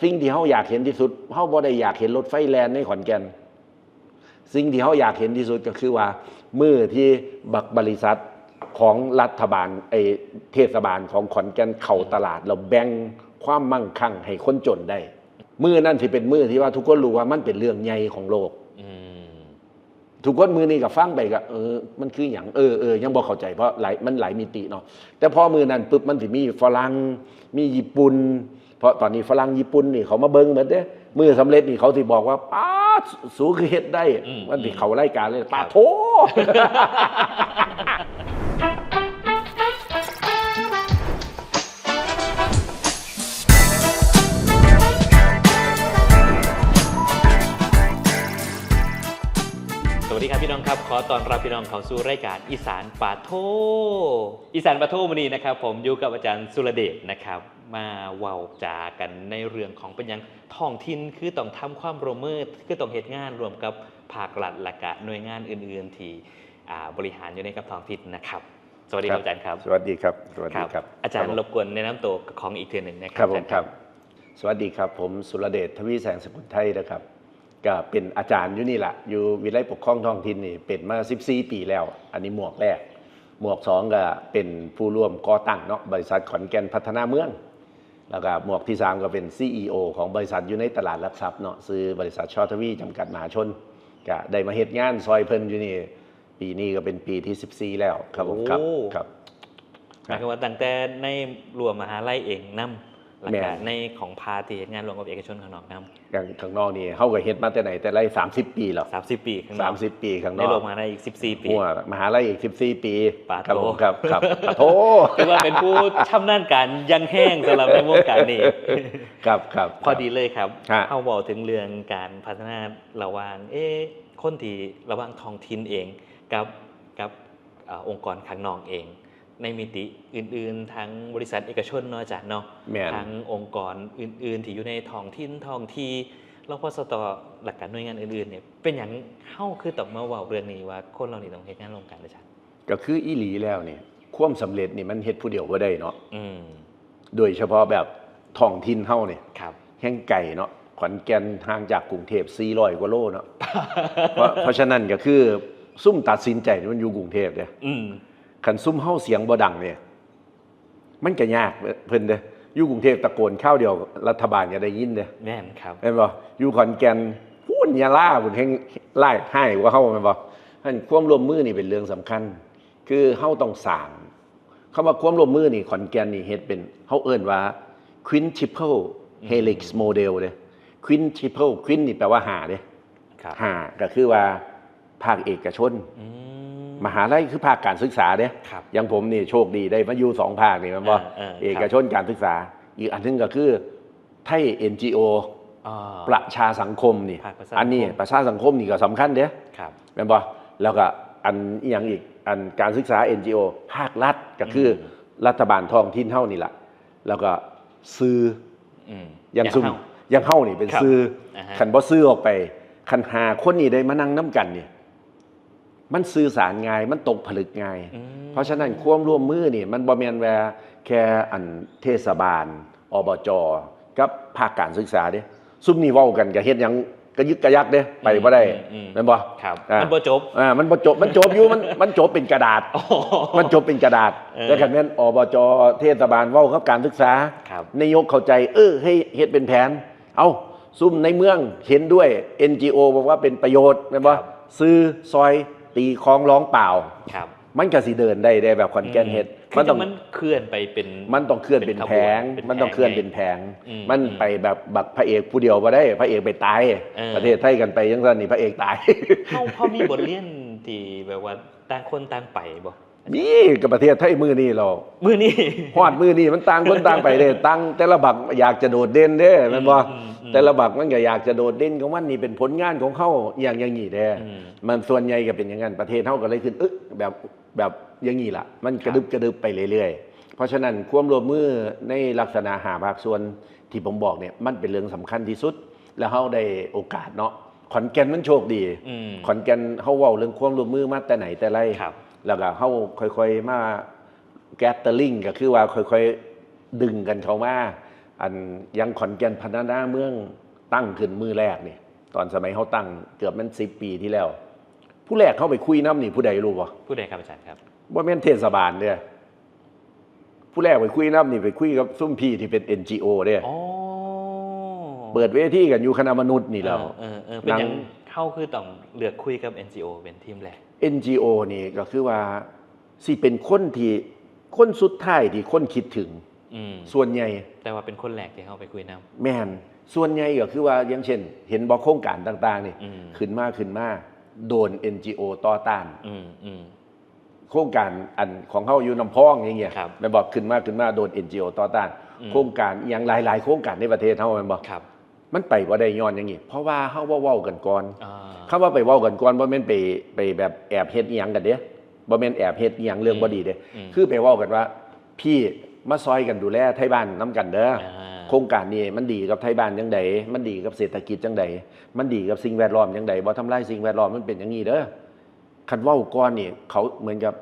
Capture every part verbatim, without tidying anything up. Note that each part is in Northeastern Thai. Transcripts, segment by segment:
สิ่งที่เฮาอยากเห็นที่สุด เฮาบ่ได้อยากเห็นรถไฟแล่นในขอนแก่น สิ่งที่เฮาอยากเห็นที่สุดก็คือว่ามื้อที่บักบริษัทของรัฐบาล ไอ้เทศบาลของขอนแก่นเข้าตลาด แล้วแบ่งความมั่งคั่งให้คนจนได้ มื้อนั้นสิเป็นมื้อที่ว่าทุกคนรู้ว่ามันเป็นเรื่องใหญ่ของโลก อืม ทุกคนมื้อนี้ก็ฟังไปก็ เออ มันคือหยัง เออเออยังบ่เข้าใจ เพราะหลายมันหลายมิติเนาะ แต่พอมื้อนั้นปุ๊บมันสิมีฝรั่ง มีญี่ปุ่น เพราะตอนนี้ฝรั่งญี่ปุ่นนี่เขามาเบิ่งหมดเด้ มื้อสำเร็จนี่เขาสิบอกว่า "ป๊าด สูคือเฮ็ดได้" อืม มันสิ อืม เข้ารายการเลย ครับ "ปาโท" สวัสดีครับพี่น้องครับ ขอต้อนรับพี่น้องเข้าสู่รายการอีสานปาโท อีสานปาโทมื้อนี้นะครับ ผมอยู่กับอาจารย์สุรเดชนะครับ มาเว้าจากันในเรื่องของเป็นหยังท้องถิ่นคือต้องทำความร่วมมือ คือต้องเฮ็ดงานร่วมกับภาครัฐและกะหน่วยงานอื่นๆ ที่อ่าบริหารอยู่ในกับท้องถิ่นนะครับ สวัสดีครับอาจารย์ครับ สวัสดีครับ สวัสดีครับ อาจารย์ คบผม รบกวนแนะนำตัวของอีกเทื่อหนึ่งนะค ครับ รับผม อา ค จา รั ร บ ย์ สวัสดีครับ ผมสุรเดช ทวีแสงสกุลไทยนะครับ ก็เป็นอาจารย์อยู่นี่แหละ อยู่วิทยาลัยปกครองท้องถิ่นนี่เป็นมาสิบสี่ปีแล้ว อันนี้หมวกแรก หมวกสองก็เป็นผู้ร่วมก่อตั้งเนาะ บริษัทขอนแก่นพัฒนาเมือง แล้วก็หมวกที่สามก็เป็น CEO ของบริษัทอยู่ในตลาดหลักทรัพย์เนาะ ชื่อบริษัทชอทวีจำกัดมหาชน ก็ได้มาเฮ็ดงานซอยเพิ่นอยู่นี่ ปีนี้ก็เป็นปีที่สิบสี่แล้วครับผม ครับ โอ้ ครับ หมายความว่าตั้งแต่ในรั้วมหาลัยเองนำ แล้ว แม่ ก็ น ในของพาที่เฮ็ดงานร่วมกับเอกชนข้างนอกนำ อย่างข้างนอกนี่เขาก็เฮ็ดมาแต่ไหนแต่ไร สามสิบ ปีแล้ว สามสิบ ปีข้างนอก สามสิบ ปีข้างน ใน อก รั้วมหาลัยอีกสิบสี่ ปี หัวมหาลัยอีกสิบสี่ ปี ปาโท ครับผมครับครับปาโท ถือว่าเป็นผู้ชำนาญการอย่างแห้งสำหรับในวงการนี้ ครับครับ พอดีเลยครับ ฮะ เฮาเว้าถึงเรื่องการพัฒนาระหว่าง เอ๊ะ คนที่ระหว่างท้องถิ่นเองกับกับเอ่อองค์กรข้างนอกเอง ในมิติอื่นๆ ทั้งบริษัทเอกชนเนาะอาจารย์เนาะ แม่น ทั้งองค์กรอื่นๆ ที่อยู่ในท้องถิ่นท้องที่ รพสต และก็หน่วยงานอื่นๆ เนี่ย เป็นหยังเฮาคือต้องมาเว้าเรื่องนี้ว่าคนเหล่านี้ต้องเฮ็ดงานร่วมกันอาจารย์ ก็คืออีหลีแล้วนี่ ความสำเร็จนี่มันเฮ็ดผู้เดียวบ่ได้เนาะ อืม โดยเฉพาะแบบท้องถิ่นเฮานี่ ครับ แห่งไกลเนาะ ขอนแก่นห่างจากกรุงเทพฯ สี่ร้อย กว่าโลเนาะ เพราะเพราะฉะนั้นก็คือซุ่มตัดสินใจนี่มันอยู่กรุงเทพฯเด้ อืม คันซุ่มเฮาเสียงบ่ดังเนี่ย มันก็ยากเพิ่นเด้ อยู่กรุงเทพฯตะโกนคราวเดียวรัฐบาลก็ได้ยินเด้ แม่นครับ แม่นบ่ อยู่ขอนแก่น พู้นยะลาพู้นแห่งร้ายร้ายกว่าเฮาแม่นบ่ ฉะนั้นความร่วมมือนี่เป็นเรื่องสำคัญ คือเฮาต้องสร้าง คำว่าความร่วมมือนี่ขอนแก่นนี่เฮ็ดเป็น เฮาเอิ้นว่า quintuple helix model เด้ quintuple quint นี่แปลว่าห้าเด้ ครับ ห้าก็คือว่าภาคเอกชน อืม มหาลัยคือภาคการศึกษาเด้ ครับ อย่างผมนี่โชคดีได้มาอยู่สองภาคนี่แม่นบ่ เออเออครับ เอกชนการศึกษา อีกอันหนึงก็คือไทย NGO อ่า ประชาสังคมนี่ ภาคประชาสังคม อันนี้ประชาสังคมนี่ก็สำคัญเด้ ครับ แม่นบ่ แล้วก็อันอีหยังอีก อันการศึกษา NGO ภาครัฐก็คืออ ม รัฐบาลท้องถิ่นเฮานี่แหละ แล้วก็สื่อ อืม อย่างซุ่ม เฮา อย่างเฮานี่เป็น ครับ สื่อ อ่าฮะ คันบ่สื่อออกไป คันหาคนนี่ได้มานั่งนำกันนี่ มันสื่อสารง่าย มันตกผลึกง่าย อืม เพราะฉะนั้นความร่วมมือนี่มันบ่แม่นว่าแค่อันเทศบาล อบจ กับภาคการศึกษาเด้ ซุ่มนี่เว้ากันก็เฮ็ดหยังกระยึกกระยักเด้ ไปบ่ได้ อืมอืม แม่นบ่ ครับ อ่า มันบ่จบ อ่า มันบ่จบ มันจบอยู่ มัน มันจบเป็นกระดาษ อ๋อ มันจบเป็นกระดาษ เออ แต่คันแม่น อบจ เทศบาลเว้ากับการศึกษา ครับ นายกเข้าใจ เออ ให้เฮ็ดเป็นแผน เอ้า ซุ่มในเมืองเห็นด้วย NGO บอกว่าเป็นประโยชน์ แม่นบ่ ครับ สื่อซอยตีคล้องร้องเปล่า ครับ มันก็สิเดินได้ได้แบบขอนแก่นเฮ็ด คือ มันต้อง มันเคลื่อนไปเป็น มันต้องเคลื่อนเป็นแผง เป็นขบวน มันต้องเคลื่อนเป็นแผง อืม มันไปแบบบักพระเอกผู้เดียวบ่ได้ พระเอกไปตาย เออ ประเทศไทยกันไปจังซั่นนี่พระเอกตาย เฮา เฮามีบทเรียนที่แบบว่าต่างคนต่างไปบ่ นี่กับประเทศไทยมื้อนี้เรา มื้อนี้ ฮอดมื้อนี้มันต่างคนต่างไปเด้ ต่างแต่ละบักอยากจะโดดเด่นเด้แม่นบ่ อืมอืม แต่ละบักมันก็อยากจะโดดเด่นของมัน นี่เป็นผลงานของเฮาอย่างอย่างนี้เด้ อืม มันส่วนใหญ่ก็เป็นอย่างนั้น ประเทศเฮาก็เลยขึ้น เอ๊ะ แบบแบบอย่างนี้ล่ะ มันกระดึบกระดึบไปเรื่อยๆ เพราะฉะนั้นความร่วมมือในลักษณะห้าภาคส่วนที่ผมบอกเนี่ย มันเป็นเรื่องสำคัญที่สุด แล้วเฮาได้โอกาสเนาะ ขอนแก่นมันโชคดี อืม ขอนแก่นเฮาเว้าเรื่องความร่วมมือมาแต่ไหนแต่ไร ครับ แล้วก็เฮาค่อยๆมา gathering ก็คือว่าค่อยๆดึงกันเข้ามา อันยังขอนแก่นพัฒนาเมืองตั้งขึ้นมื้อแรกนี่ ตอนสมัยเฮาตั้งเกือบแม่นสิบปีที่แล้ว ผู้แรกเฮาไปคุยนำนี่ผู้ใดรู้บ่ ผู้ใดครับอาจารย์ครับ บ่แม่นเทศบาลเด้อ ผู้แรกไปคุยนำนี่ไปคุยกับซุมพี่ที่เป็น NGO เด้อ อ๋อ เปิดเวทีกันอยู่คณะมนุษย์นี่แหล้ว เออเออเออเป็นหยังเฮาคือต้องเลือกคุยกับ NGO เป็นทีมแรก NGO นี่ก็คือว่าสิเป็นคนที่คนสุดท้ายที่คนคิดถึง อืม ส่วนใหญ่ แต่ว่าเป็นคนแรกที่เฮาไปคุยนำ แม่นส่วนใหญ่ก็คือว่าอย่างเช่น เห็นบ่โครงการต่างๆนี่ อืม ขึ้นมาขึ้นมาโดน NGO ต่อต้าน อืมอืม โครงการอันของเฮาอยู่น้ำพองอย่างเงี้ย ครับ แม่นบ่ขึ้นมาขึ้นมาโดน NGO ต่อต้าน อืม โครงการอีหยังหลายๆ โครงการในประเทศเฮาแม่นบ่ ครับ มันไปบ่ได้ย้อนอย่างนี้ เพราะว่าเฮาบ่เว้ากันก่อน อ่า คำว่าไปเว้ากันก่อนบ่แม่นไปไปแบบแอบเฮ็ดอีหยังกันเด้ บ่แม่นแอบเฮ็ดอีหยังเรื่องบ่ดีเด้ อืม คือไปเว้ากันว่า พี่มาซอยกันดูแลไทบ้านนำกันเด้อ อ่า โครงการนี้มันดีกับไทบ้านจังใด มันดีกับเศรษฐกิจจังใด มันดีกับสิ่งแวดล้อมจังใด บ่ทำลายสิ่งแวดล้อม มันเป็นอย่างนี้เด้อ คันเว้าก่อนนี่เขาเหมือนกับ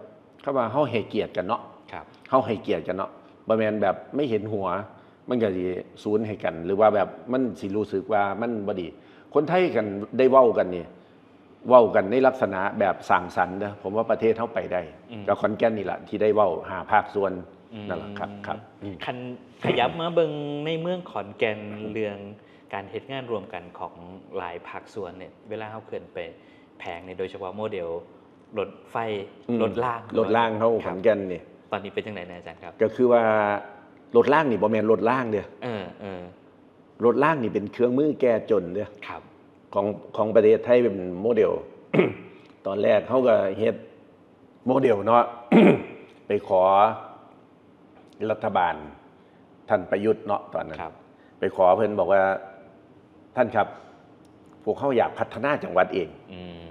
คำว่าเฮาให้เกียรติกันเนาะ ครับ เฮาให้เกียรติกันเนาะ บ่แม่นแบบไม่เห็นหัว มันก็สิสูญให้กัน หรือว่าแบบมันสิรู้สึกว่ามันบ่ดี คนไทยกันได้เว้ากันนี่ เว้ากันในลักษณะแบบสร้างสรรค์เด้อ ผมว่าประเทศเฮาไปได้ อืม กับขอนแก่นนี่แหละที่ได้เว้าหาภาคส่วน อืม นั่นแหละครับครับอืม คันขยับมาเบิ่งในเมืองขอนแก่นเรื่องการเฮ็ดงานร่วมกันของหลายภาคส่วนเนี่ย เวลาเฮาเคลื่อนไปแผงเนี่ย โดยเฉพาะโมเดลรถไฟ อืม รถราง รถรางเฮา ค ข รั อบ นแก่นนี่ ตอนนี้เป็นจังได๋นะอาจารย์ครับ ก็คือว่ารถรางนี่บ่แม่นรถรางเด้อ เออเออ รถรางนี่เป็นเครื่องมือแก้จนเด้อ ครับ ของของประเทศไทยเป็นโมเดล ตอนแรกเขาก็เฮ็ดโมเดลเนาะ ไปขอรัฐบาลท่านประยุทธ์เนาะตอนนั้น ครับ ไปขอเพิ่นบอกว่าท่านครับ พวกเขาอยากพัฒนาจังหวัดเอง อืม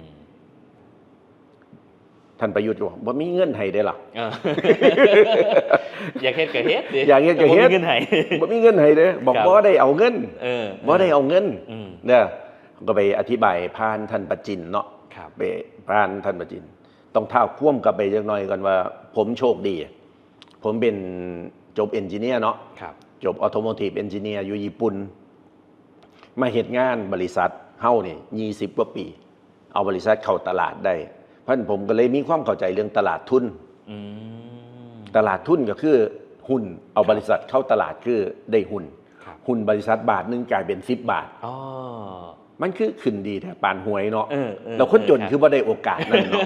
ท่านประยุทธ์บอกบ่มีเงินให้เด้อล่ะ เออ อยากเฮ็ดก็เฮ็ดดิ อยากเฮ็ดก็เฮ็ด แต่บ่มีเงินให้ บ่มีเงินให้เด้อบอก ครับ บ่ได้เอาเงิน เออ บ่ได้เอาเงิน อืม เด้อก็ไปอธิบายผ่านท่านประจินเนาะ ครับ ไปผ่านท่านประจิน ต้องท้าวความกลับไปจักหน่อยก่อนว่า ผมโชคดี ผมเป็นจบเอนจิเนียร์เนาะ ครับ จบ automotive engineer อยู่ญี่ปุ่น มาเฮ็ดงานบริษัทเฮานี่ยี่สิบกว่าปี เอาบริษัทเข้าตลาดได้ เพราะฉะนั้นผมก็เลยมีความเข้าใจเรื่องตลาดทุน อืม ตลาดทุนก็คือหุ้น เอาบริษัทเข้าตลาดคือได้หุ้น ครับ หุ้นบริษัทบาทหนึ่งกลายเป็นสิบบาท อ๋อ มันคือขึ้นดีแท้ปานหวยเนาะ เออเออ แล้วคนจน เออครับ คือบ่ได้โอกาสนั่นเนาะ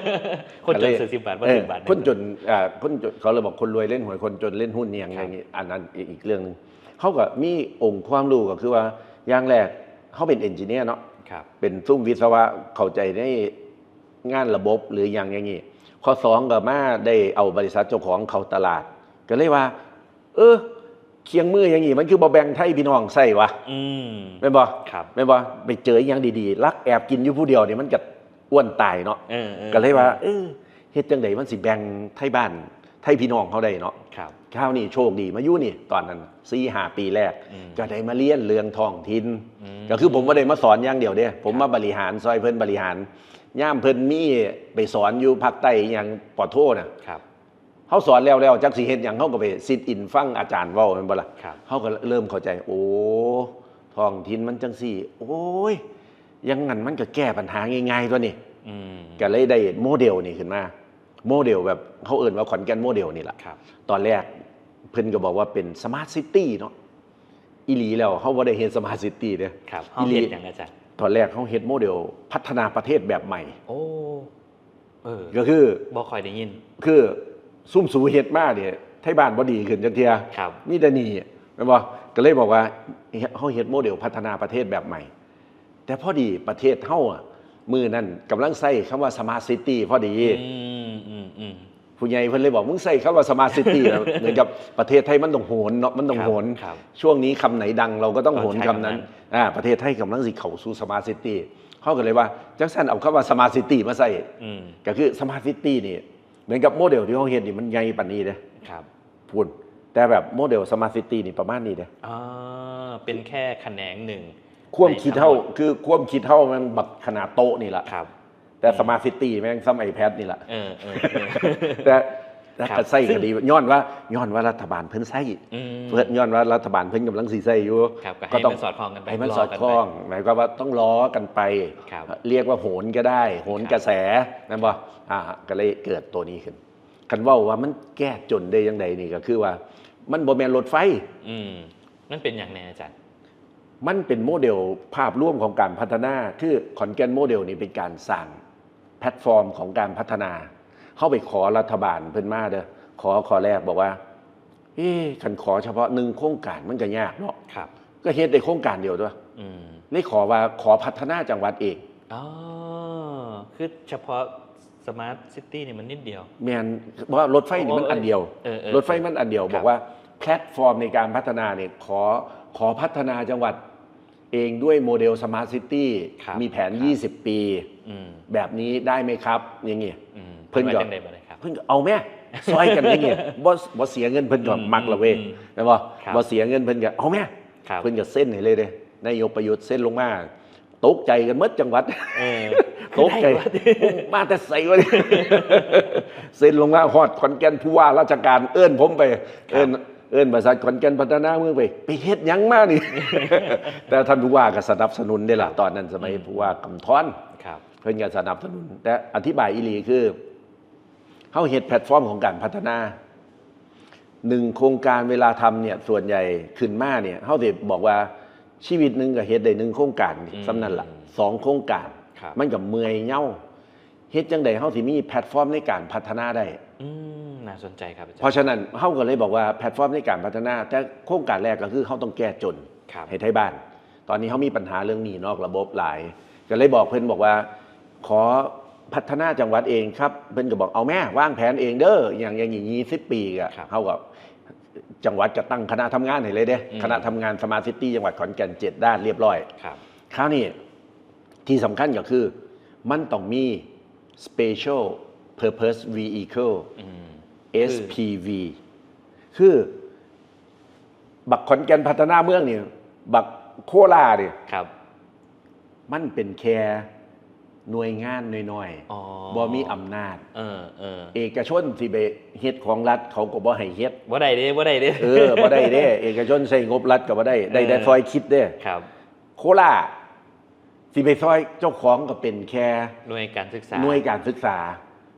คนจนซื้อสิบบาทบ่ถึงบาท เออคนจนอ่าคนจนเขาเลยบอกคนรวยเล่นหวย คนจนเล่นหุ้นอย่าง ครับ อย่างนี้อันนั้นอีกอีกเรื่องหนึงเขาก็มีองค์ความรู้ก็คือว่าอย่างแรกเขาเป็นเอนจิเนียร์เนาะ ครับ เป็นซุ่มวิศวะเข้าใจในงานระบบหรืออย่างอย่างนี้ ข้อสองก็มาได้เอาบริษัทเจ้าของเข้าตลาด ก็เลยว่า เออเคียงมืออย่างนี้มันคือบ่แบ่งไทยพี่น้องใส่วะ อืม แม่นบ่ ครับ แม่นบ่ไปเจออหย่างดีๆลักแอบกินอยู่ผู้เดียวนี่มันก็อ้วนตายเนาะ เออออ ก็เลยว่า เออเฮ็ดจังไดมันสิแบ่งไทยบ้านไทยพี่น้องเขาได้เนาะ ครับ คราวนี้โชคดีมาอยู่นี่ ตอนนั้นสี่ห้าปีแรก อืม ก็ได้มาเรียนเรื่องท้องถิ่น อืม ก็คือผมบ่ได้มาสอนอย่างเดียวเด้ ผมมาบริหารซอยเพิ่นบริหารย่ามเพิ่นมีไปสอนอยู่ภาคใต้อย่างปอโทน่ะ ครับ เฮาสอนแล้วแล้วจักสิเฮ็ดหยังเฮาก็ไปsit inฟังอาจารย์เว้าแม่นบ่ล่ะ ครับ เฮาก็เริ่มเข้าใจ โอ้ท้องถิ่นมันจังซี่ โอ้ยอย่างงั้นมันก็แก้ปัญหาง่ายๆตัวนี้ อืม ก็เลยได้โมเดลนี่ขึ้นมา โมเดลแบบเขาเอิ้นว่าขอนแก่นโมเดลนี่แหละ ครับ ตอนแรกเพิ่นก็บอกว่าเป็น smart city เนาะอีหลีแล้วเฮาบ่ได้เฮ็ด smart city เด้อ ครับ อี เฮา หลี เฮ็ดหยังอาจารย์ ตอนแรกเฮาเฮ็ดโมเดลพัฒนาประเทศแบบใหม่ โอ้ เออ ก็คือ บ่ค่อยได้ยิน คือซุ่มสูเฮ็ดมาเนี่ยไทบ้านบ่ดีขึ้นจักเทื่อ ครับ มีแต่หนี้แม่นบ่ก็เลยบอกว่าเฮาเฮ็ดโมเดลพัฒนาประเทศแบบใหม่ แต่พอดีประเทศเฮาอะมื้อนั้นกำลังใช้คำว่า smart city พอดี อืมอืมอืม ผู้ใหญ่เพิ่นเลยบอกมึงใช้คำว่า smart city นะ เหมือนกับประเทศไทยมันต้องโหนเนาะมันต้องโหน ครับ ช่วงนี้คำไหนดังเราก็ต้องโหน ก็ใช้ คำนั้น คำนั้น อ่าประเทศไทยกำลังสิเข้าสู่ smart city เฮาก็เลยว่าจังซั่นเอาคำว่า smart city มาใช้ อืม ก็คือ smart city นี่เหมือนกับโมเดลที่เฮาเฮ็ดนี่มันใหญ่ปานนี้เด้ ครับ พู้นแต่แบบโมเดล smart city นี่ประมาณนี้เด้ อ่าเป็นแค่แขนงหนึ่ง ความคิดเฮา ในทั้งหมด คือความคิดเฮามันบักขนาดโต๊ะนี่ล่ะ ครับ แต่ smart city แม่งซ้ำ iPad นี่ล่ะ เออเออเออ แต่ แล้ว ครับ ก็ใช้ ซึ่ง กันดีย้อนว่าย้อนว่ารัฐบาลเพิ่นใช้ อืม เพิ่นย้อนว่ารัฐบาลเพิ่นกำลังสิใช้อยู่ ครับก็ให้ ก็ต้อง มันสอดคล้องกันไป ให้มัน รอ สอด กัน คล้อง ไป หมายความว่าต้องรอกันไป ครับ เรียกว่าโหนก็ได้ โหน ครับ กระแสนั่นบ่อ่าก็เลยเกิดตัวนี้ขึ้น คันเว้าว่ามันแก้จนได้ยังไงนี่ก็คือว่า มันบ่แม่นรถไฟ อืมมันเป็นอย่างไงอาจารย์ มันเป็นโมเดลภาพรวมของการพัฒนา คือขอนแก่นโมเดลนี่เป็นการสร้างแพลตฟอร์มของการพัฒนา เข้าไปขอรัฐบาลเพิ่นมาเด้อ ขอข้อแรกบอกว่า เอ๊ะคันขอเฉพาะหนึ่งโครงการมันก็ยากเนาะ ครับ ก็เฮ็ดได้โครงการเดียวตัว อืม เลยขอว่าขอพัฒนาจังหวัดเอง อ๋อ คือเฉพาะ Smart City เนี่ยมันนิดเดียว แม่นเพราะว่ารถไฟนี่มันอันเดียว เออเออ รถไฟมันอันเดียว ครับ บอกว่าแพลตฟอร์มในการพัฒนาเนี่ยขอขอพัฒนาจังหวัดเองด้วยโมเดล Smart City ครับ มีแผน ครับ ยี่สิบ ปี อืม แบบนี้ได้ไหมครับ อย่างงี้ อืม เพิ่นก็ ว่าจังใด๋บ่ได้ครับ เพิ่นก็เอาแม่ซอยกันอย่างงี้ บ่บ่เสียเงินเพิ่นก็ อืม มักละเว้ย อืม แม่นบ่ ครับ บ่เสียเงินเพิ่นก็เอาแม่ ครับ เพิ่นก็เซ็นให้เลยเด้นายกประยุทธ์เซ็นลงมา ตกใจกันหมดจังหวัด เออ ตกใจ คือได้วะ มาแต่ไสวะเนี่ย เซ็นลงมาฮอดขอนแก่นผู้ว่าราชการเอิ้นผมไป ครับ เอิ้นเอิ้นบริษัทขอนแก่นพัฒนาเมืองไป ไปเฮ็ดหยังมานี่ แต่ท่านผู้ว่าก็สนับสนุนเด้ล่ะ ตอนนั้นสมัย อืม ผู้ว่ากำธร ครับ เพิ่นก็สนับสนุน แต่อธิบายอีหลีคือเฮาเฮ็ดแพลตฟอร์มของการพัฒนา หนึ่งโครงการเวลาทำเนี่ยส่วนใหญ่ขึ้นมาเนี่ยเฮาสิบอกว่าชีวิตหนึ่งก็เฮ็ดได้หนึ่งโครงการ อืม ส่ำนั่นล่ะสองโครงการ ครับ มันก็เมื่อยเหงา เฮ็ดจังใดเฮาสิมีแพลตฟอร์มในการพัฒนาได้ อืมน่าสนใจครับอาจารย์ เพราะฉะนั้นเฮาก็เลยบอกว่าแพลตฟอร์มในการพัฒนา แต่โครงการแรกก็คือเฮาต้องแก้จน ครับ ให้ไทบ้าน ตอนนี้เฮามีปัญหาเรื่องหนี้นอกระบบหลาย ก็เลยบอกเพิ่นบอกว่า ขอพัฒนาจังหวัดเองครับ เพิ่นก็บอกเอาแม่วางแผนเองเด้ออย่างอย่างนี้ยี่สิบปีก็ ครับ เฮาก็จังหวัดก็ตั้งคณะทำงานให้เลยเด้ อืม คณะทำงาน Smart City จังหวัดขอนแก่นเจ็ดด้านเรียบร้อย ครับ คราวนี้ที่สำคัญก็คือมันต้องมี Special Purpose Vehicle อืม เอสพีวี คือ บักขอนแก่นพัฒนาเมืองนี่ บักโคราชนี่ ครับ มันเป็นแค่หน่วยงานน้อย อ๋อ ๆบ่มีอำนาจ เออเออ เอกชนสิไปเฮ็ดของรัฐเขาก็บ่ให้เฮ็ด บ่ได้เด้บ่ได้เด้ เออบ่ได้เด้ เอกชนใช้งบรัฐก็บ่ได้ ได้ได้ เออ ซอยคิดเด้ ครับ โคราชสิไปซอยเจ้าของก็เป็นแค่ หน่วยการศึกษา หน่วยการศึกษา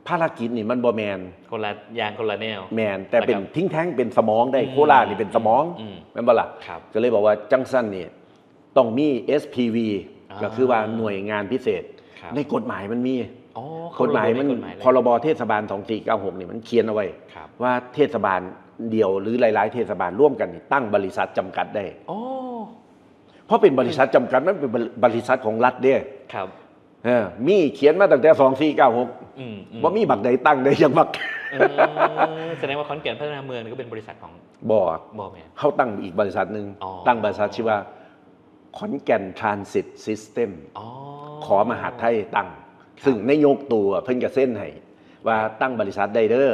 ภารกิจนี่มันบ่แม่น คนละอย่างคนละแนว แม่นแต่เป็น นะครับ think tank เป็นสมองได้ อืม โคราชนี่เป็นสมอง อืม แม่นบ่ล่ะ ครับ ก็เลยบอกว่าจังซั่นนี่ต้องมี เอสพีวี อ่า ก็คือว่าหน่วยงานพิเศษ ครับ ในกฎหมายมันมี อ๋อ กฎหมายมัน เข้าระบบในกฎหมายเลย พรบเทศบาล สองสี่เก้าหก นี่มันเขียนเอาไว้ ครับ ว่าเทศบาลเดียวหรือหลาย ๆ เทศบาลร่วมกันนี่ตั้งบริษัทจำกัดได้ อ๋อ เพราะเป็นบริษัทจำกัดมันเป็นบริษัทของรัฐเด้ ครับ เออมีเขียนมาตั้งแต่ สองสี่เก้าหก อืมอืม บ่มีบักใดตั้งได้ยังบัก เออแสดงว่าขอนแก่นพัฒนาเมืองนี่ก็เป็นบริษัทของ บ่ บ่แม่น เขาตั้งอีกบริษัทหนึ่ง อ๋อ ตั้งบริษัทชื่อว่าขอนแก่น Transit System อ๋อ ขอมหาดไทยตั้ง ซึ่งนายกตู่เพิ่นก็เซ็นให้ว่าตั้งบริษัทได้เด้อ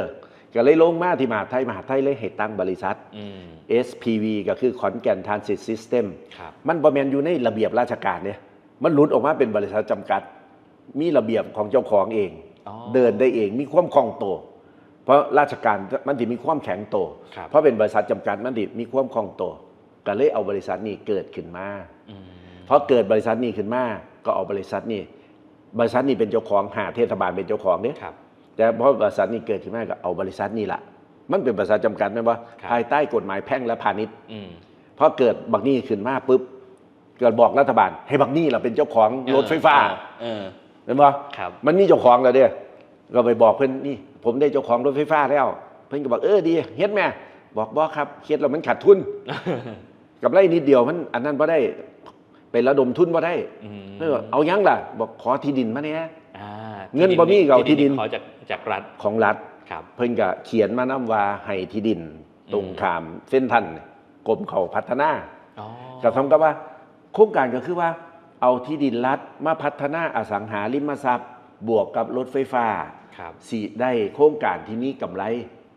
ก็เลยลงมาที่มหาดไทย มหาดไทยเลยให้ตั้งบริษัท อืม เอสพีวี ก็คือขอนแก่น Transit System ครับ มันบ่แม่นอยู่ในระเบียบราชการเนี่ยมันหลุดออกมาเป็นบริษัทจำกัด มีระเบียบของเจ้าของเอง อ๋อ เดินได้เองมีความคล่องตัว เพราะราชการมันสิมีความแข็งตัว ครับ เพราะเป็นบริษัทจำกัดมันสิมีความคล่องตัว ก็เลยเอาบริษัทนี้เกิดขึ้นมา อืม พอเกิดบริษัทนี้ขึ้นมา ก็เอาบริษัทนี้ บริษัทนี้เป็นเจ้าของห้าเทศบาลเป็นเจ้าของเนี่ย ครับ แต่พอบริษัทนี้เกิดขึ้นมาก็เอาบริษัทนี้ละมันเป็นบริษัทจำกัดแม่นบ่ ครับ ภายใต้กฎหมายแพ่งและพาณิชย์ อืม พอเกิดบักนี่ขึ้นมาปุ๊บก็บอกรัฐบาล ให้บักนี่ล่ะเป็นเจ้าของรถไฟฟ้า เออ แม่นบ่ ครับ มันมีเจ้าของแล้วเด้ก็ไปบอกเพิ่นนี่ ผมได้เจ้าของรถไฟฟ้าแล้ว เพิ่นก็บอกเออดีเฮ็ดแม่บอกบ่ครับเฮ็ดแล้วมันขาดทุนกำไรนิดเดียวมันอันนั้นบ่ได้ ไประดมทุนบ่ได้ อืม เออเอาหยังล่ะ บอกขอที่ดินมาแหน่ อ่า เงินบ่มีก็เอาที่ดิน ขอจากจากรัฐ ของรัฐ ครับ เพิ่นก็เขียนมานำว่าให้ที่ดินตรงข้ามเซ็นทรัลกรมเขาพัฒนา อ๋อ ก็เท่ากับว่าโครงการก็คือว่าเอาที่ดินรัฐมาพัฒนาอสังหาริมทรัพย์ บวกกับรถไฟฟ้า ครับ สิได้โครงการที่มีกำไร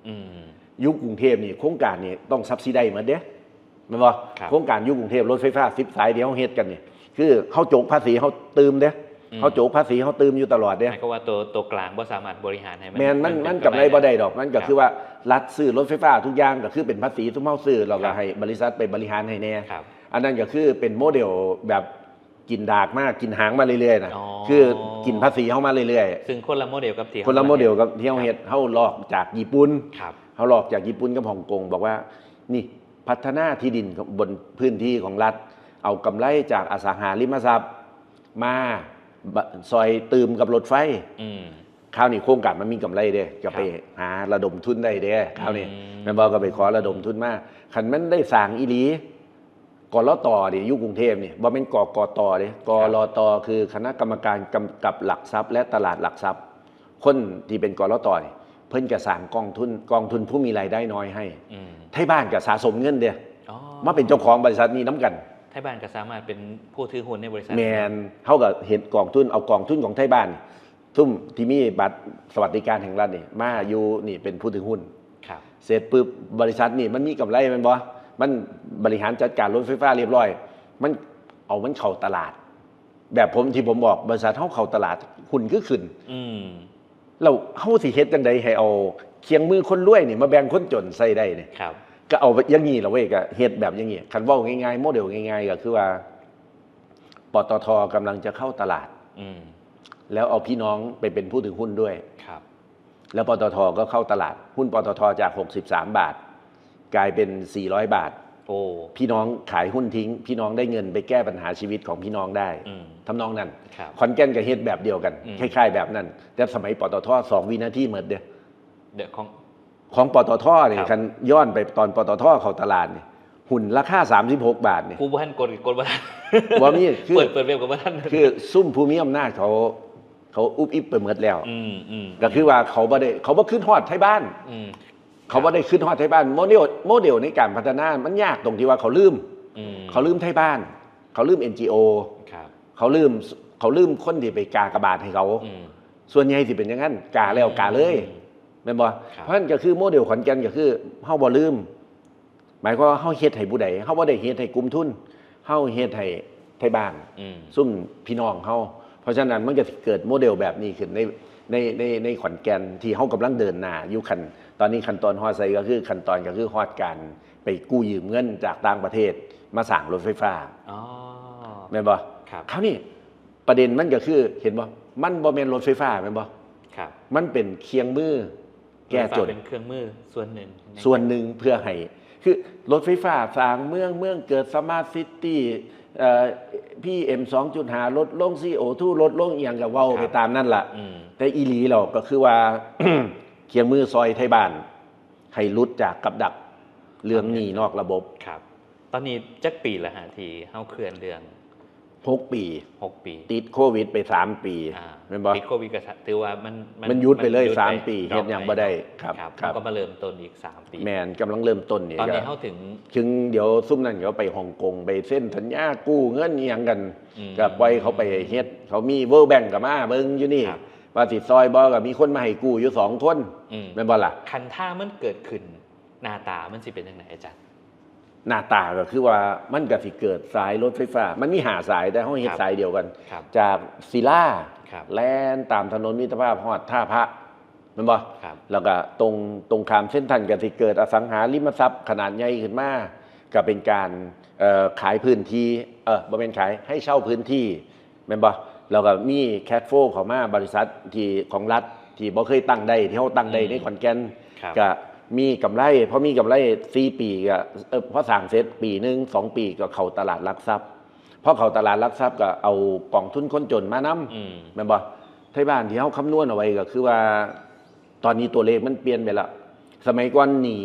อืม อยู่กรุงเทพฯนี่โครงการนี่ต้อง subsidize หมดเด้แม่นบ่ ครับ โครงการอยู่กรุงเทพฯรถไฟฟ้าสิบสายเดียวเฮ็ดกันนี่คือเฮาจกภาษีเฮาตื่มเด้ อืม เขาโจกภาษีเขาตื่มอยู่ตลอดเด้ หมายความว่าตัวตัวกลางบ่สามารถบริหารให้มัน แม่นมัน เป็ มันกำไรบ่ได้ดอก มันก็ ครับ คือว่ารัฐซื้อรถไฟฟ้าทุกอย่างก็คือเป็นภาษีซุมเฮาซื้อ เรา ครั ก็ บ ให้บริษัทไปบริหารให้แน่ ครับ อันนั้นก็คือเป็นโมเดลแบบกินดากมากกินหางมาเรื่อยๆนะ อ๋อ คือกินภาษีเฮามาเรื่อย ซึ่งคนละโมเดลกับที่ ๆ คนละโมเดลกับที่เฮาเฮ็ด เฮาลอกจากญี่ปุ่น ครับ เฮาลอกจากญี่ปุ่นกับฮ่องกงบอกว่า นี่พัฒนาที่ดินบนพื้นที่ของรัฐ เอากำไรจากอสังหาริมทรัพย์ มาบะซอยตื่มกับรถไฟ อืม คราวนี้โครงการมันมีกำไรเด้ ก็ไป ครับ หาระดมทุนได้เด้คราวนี้ อืม แม่นบ่ ก็ไปขอระดมทุนมา คันมันได้สร้างอีหลีกลตนี่อยู่กรุงเทพฯนี่บ่แม่นกกตเด้ กลต คือคณะกรรมการกำกับหลักทรัพย์ และตลาดหลักทรัพย์ คนที่เป็นกลตนี่เพิ่นก็สร้างกองทุน กองทุนผู้มีรายได้น้อยให้ อืม ไทบ้านก็สะสมเงินเด้ อ๋อ มาเป็นเจ้าของบริษัทนี้นำกัน ไทบ้านก็สามารถเป็นผู้ถือหุ้นในบริษัท แม่น เฮาก็เฮ็ดกองทุน เอากองทุนของไทบ้านนี่ ซุมที่มีบัตรสวัสดิการแห่งรัฐนี่ มาอยู่นี่เป็นผู้ถือหุ้น ครับ เสร็จปุ๊บ บริษัทนี่มันมีกำไรแม่นบ่ มันบริหารจัดการรถไฟฟ้าเรียบร้อย มันเอามันเข้าตลาด แบบผมที่ผมบอก บริษัทเฮาเข้าตลาด หุ้นคือขึ้น อืม แล้วเฮาสิเฮ็ดจั่งใดให้เอาเครื่องมือคนรวยนี่มาแบ่งคนจนใส่ได้นี่ ครับ ก็เอาอย่างนี้ล่ะเว้ย ก็เฮ็ดแบบอย่างนี้ คันเว้าง่ายๆ โมเดลง่ายๆ ก็คือว่า ปตท. กำลังจะเข้าตลาด อืม แล้วเอาพี่น้องไปเป็นผู้ถือหุ้นด้วย ครับ แล้ว ปตท. ก็เข้าตลาด หุ้น ปตท. จาก หกสิบสาม บาท กลายเป็น สี่ร้อย บาท โอ้ พี่น้องขายหุ้นทิ้ง พี่น้องได้เงินไปแก้ปัญหาชีวิตของพี่น้องได้ อืม ทำนองนั้น ครับ ขอนแก่นก็เฮ็ดแบบเดียวกัน อืม คล้ายๆ แบบนั้น แต่สมัย ปตท. สองวินาทีหมดเด้ เดี๋ยวของ ของ ปตท. นี่ ครับ คันย้อนไปตอน ปตท. เข้าตลาดนี่ หุ้นราคา สามสิบหก บาทนี่ กูบ่ทันกดกดบ่ทัน บ่มี คือ เปิดเปิดเว็บกับบ่ทัน คือซุ่มผู้มีอำนาจเขา เขาอุบอิบไปหมดแล้ว อืมอืม ก็คือว่าเขาบ่ได้ เขาบ่คิดฮอดไทบ้าน อืม เขาบ่ได้คิดฮอดไทบ้าน โมเดล โมเดลในการพัฒนามันยากตรงที่ว่าเขาลืม อืม เขาลืมไทบ้าน เขาลืม เอ็น จี โอ ครับ เขาลืม เขาลืมคนที่ไปกากบาทให้เขา อืม ส่วนใหญ่สิเป็นอย่างนั้น กาแล้วกาเลย อืม แม่นบ่ ครับ เพราะฉะนั้นก็คือโมเดลขอนแก่นก็คือเฮาบ่ลืม หมายความว่าเฮาเฮ็ดให้ผู้ใด เฮาบ่ได้เฮ็ดให้กลุ่มทุน เฮาเฮ็ดให้ไทบ้าน อืม ซุ่มพี่น้องเฮา เพราะฉะนั้นมันก็สิเกิดโมเดลแบบนี้ขึ้นใน ใน ใน ในขอนแก่นที่เฮากำลังเดินหน้าอยู่ ขั้น ตอนนี้ขั้นตอนฮอดไสก็คือ ขั้นตอนก็คือฮอดการไปกู้ยืมเงินจากต่างประเทศมาสร้างรถไฟฟ้า อ๋อ แม่นบ่ ครับ คราวนี้ประเด็นมันก็คือ เห็นบ่ มันบ่แม่นรถไฟฟ้าแม่นบ่ ครับ มันเป็นเครื่องมือแก้จน เป็นเครื่องมือส่วนหนึ่ง ส่วนหนึ่งเพื่อให้ คือรถไฟฟ้าสร้างเมือง เมืองเกิด สมาร์ทซิตี้ เอ่อ พีเอ็ม สองจุดห้า ลดลง ซี โอ ทู ลดลง อีหยังก็เว้า ครับ ไปตามนั่นล่ะ อืม แต่อีหลีเราก็คือว่า เครื่องมือซอยไทบ้าน ให้หลุดจากกับดักเรื่องหนี้นอกระบบ ครับ ตอนนี้จักปีแล้วฮะที่เฮาเคลื่อนเรื่อง หก ปี หก ปี ติดโควิดไป สาม ปี อ่า แม่นบ่ ติดโควิดก็ถือว่ามัน มันหยุดไปเลย ห สาม ปี ดอก เฮ็ดหยังบ่ได้ ครับ ครับ ครับ ก็มาเริ่มต้นอีก สาม ปี แม่นกำลังเริ่มต้นนี่ ตอนนี้ ก็ เฮาถึง ถึงเดี๋ยวซุ่มนั่นเขาไปฮ่องกงไปเซ็นสัญญากู้เงินอีหยังกัน อืม ก็ปล่อยเขาไปเฮ็ด เขามี World Bank ก็มาเบิ่งอยู่นี่ ครับ ว่าสิซอยบ่ ก็มีคนมาให้กู้อยู่สองคน อืม แม่นบ่ล่ะ คันถ้ามันเกิดขึ้นหน้าตามันสิเป็นยังไงอาจารย์ หน้าตาก็คือว่ามันก็สิเกิดสายรถไฟฟ้า มันมีห้าสายแต่เฮาเฮ็ด ครับ สายเดียวกัน ครับ จากศิลา ครับ แล่นตามถนนมิตรภาพฮอดท่าพระแม่นบ่ ครับ แล้วก็ตรงตรงข้ามเซ็นทรัลก็สิเกิดอสังหาริมทรัพย์ขนาดใหญ่ขึ้นมา ก็เป็นการเอ่อขายพื้นที่ เออบ่แม่นขาย ให้เช่าพื้นที่แม่นบ่ แล้วก็มี cash flow เข้ามาบริษัทที่ของรัฐที่บ่เคยตั้งได้ที่เฮาตั้งได้ อืม ในขอนแก่น ครับ ก็มีกำไร พอมีกำไรสี่ปีก็เออพอสร้างเสร็จปีหนึ่งสองปีก็เข้าตลาดหลักทรัพย์ พอเข้าตลาดหลักทรัพย์ก็เอากองทุนคนจนมานำ อืม แม่นบ่ ไทบ้านที่เฮาคำนวณเอาไว้ก็คือว่า ตอนนี้ตัวเลขมันเปลี่ยนไปแล้ว สมัยก่อนหนี้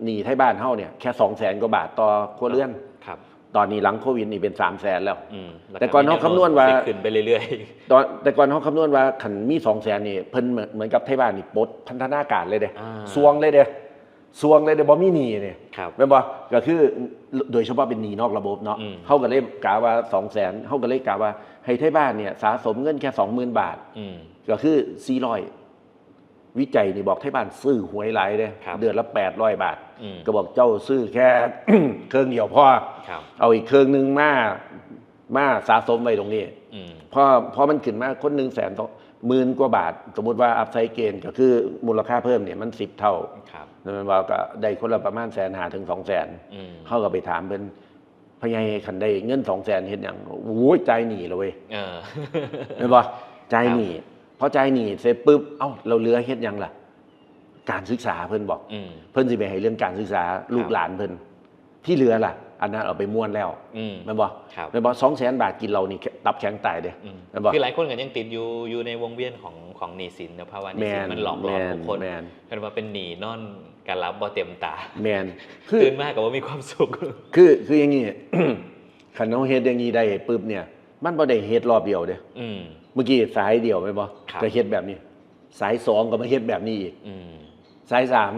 หนี้ไทบ้านเฮาเนี่ยแค่ สองแสน กว่าบาทต่อครัวเรือน ครับ ตอนนี้หลังโควิดนี่เป็น สามแสน แล้ว อืม แต่ก่อนเฮาคำนวณว่า สิขึ้นไปเรื่อย ตอนแต่ก่อนเฮาคำนวณว่าคันมี สองแสน นี่เพิ่นเหมือนเหมือนกับไทบ้านนี่ปลดพันธนาการเลยเด้ อ่า ซวงเลยเด้ ซวงเลยเด้ บ่มีหนี้นี่ ครับ แม่นบ่ ก็คือโดยเฉพาะเป็นหนี้นอกระบบเนาะ อืม เฮาก็เลยกะว่า สองแสน เฮาก็เลยกะว่าให้ไทบ้านเนี่ยสะสมเงินแค่ สองหมื่น บาท อืม ก็คือ สี่ร้อย วิจัยนี่บอกไทบ้านซื้อหวยหลายเด้ ครับ เดือนละ แปดร้อย บาท อืม ก็บอกเจ้าซื้อแค่ เครื่องเดียวพอ ครับ เอาอีกเครื่องหนึ่งมา มาสะสมไว้ตรงนี้ อืม พอพอมันขึ้นมาคนหนึ่งแสนต่อหมื่นกว่าบาท สมมติว่า upside gain ก็คือมูลค่าเพิ่มเนี่ยมันสิบเท่า ครับ นั่นแปลว่าก็ได้คนละประมาณแสนห้าถึงสองแสน อืม เขาก็ไปถามเพิ่นพ่อใหญ่คันได้เงินสองแสนเฮ็ดหยังโอ้ยจ่ายหนี้แล้วเว้ย เออ แม่นบ่จ่ายหนี้พอจ่ายหนี้เสร็จปุ๊บเอ้าเราเหลือเฮ็ดหยังล่ะ การศึกษาเพิ่นบอก อืม เพิ่นสิไปให้เรื่องการศึกษาลูกหลานเพิ่นที่เหลือล่ะ อันนั้นเอาไปม้วนแล้ว อืม แม่นบ่ ครับ แม่นบ่สองแสนบาทกินเหล้านี่ตับแข็งตายเด้ อืม แม่นบ่ คือหลายคนก็ยังติดอยู่อยู่ในวงเวียนของของหนี้สินนะภาวะหนี้สิน แม่น มันหลอกหลอน แม่น ผู้คน แม่น เพิ่นว่าเป็นหนี้นอนกะหลับบ่เต็มตา แม่นคือ ตื่นมาก็บ่มีความสุข คือคืออย่างนี้ คันเฮาเฮ็ดอย่างนี้ได้ปุ๊บเนี่ย มันบ่ได้เฮ็ดรอบเดียวเด้ อืม เมื่อกี้สายเดียวแม่นบ่ ครับ ก็เฮ็ดแบบนี้ สายสองก็มาเฮ็ดแบบนี้อีก อืม สายสาม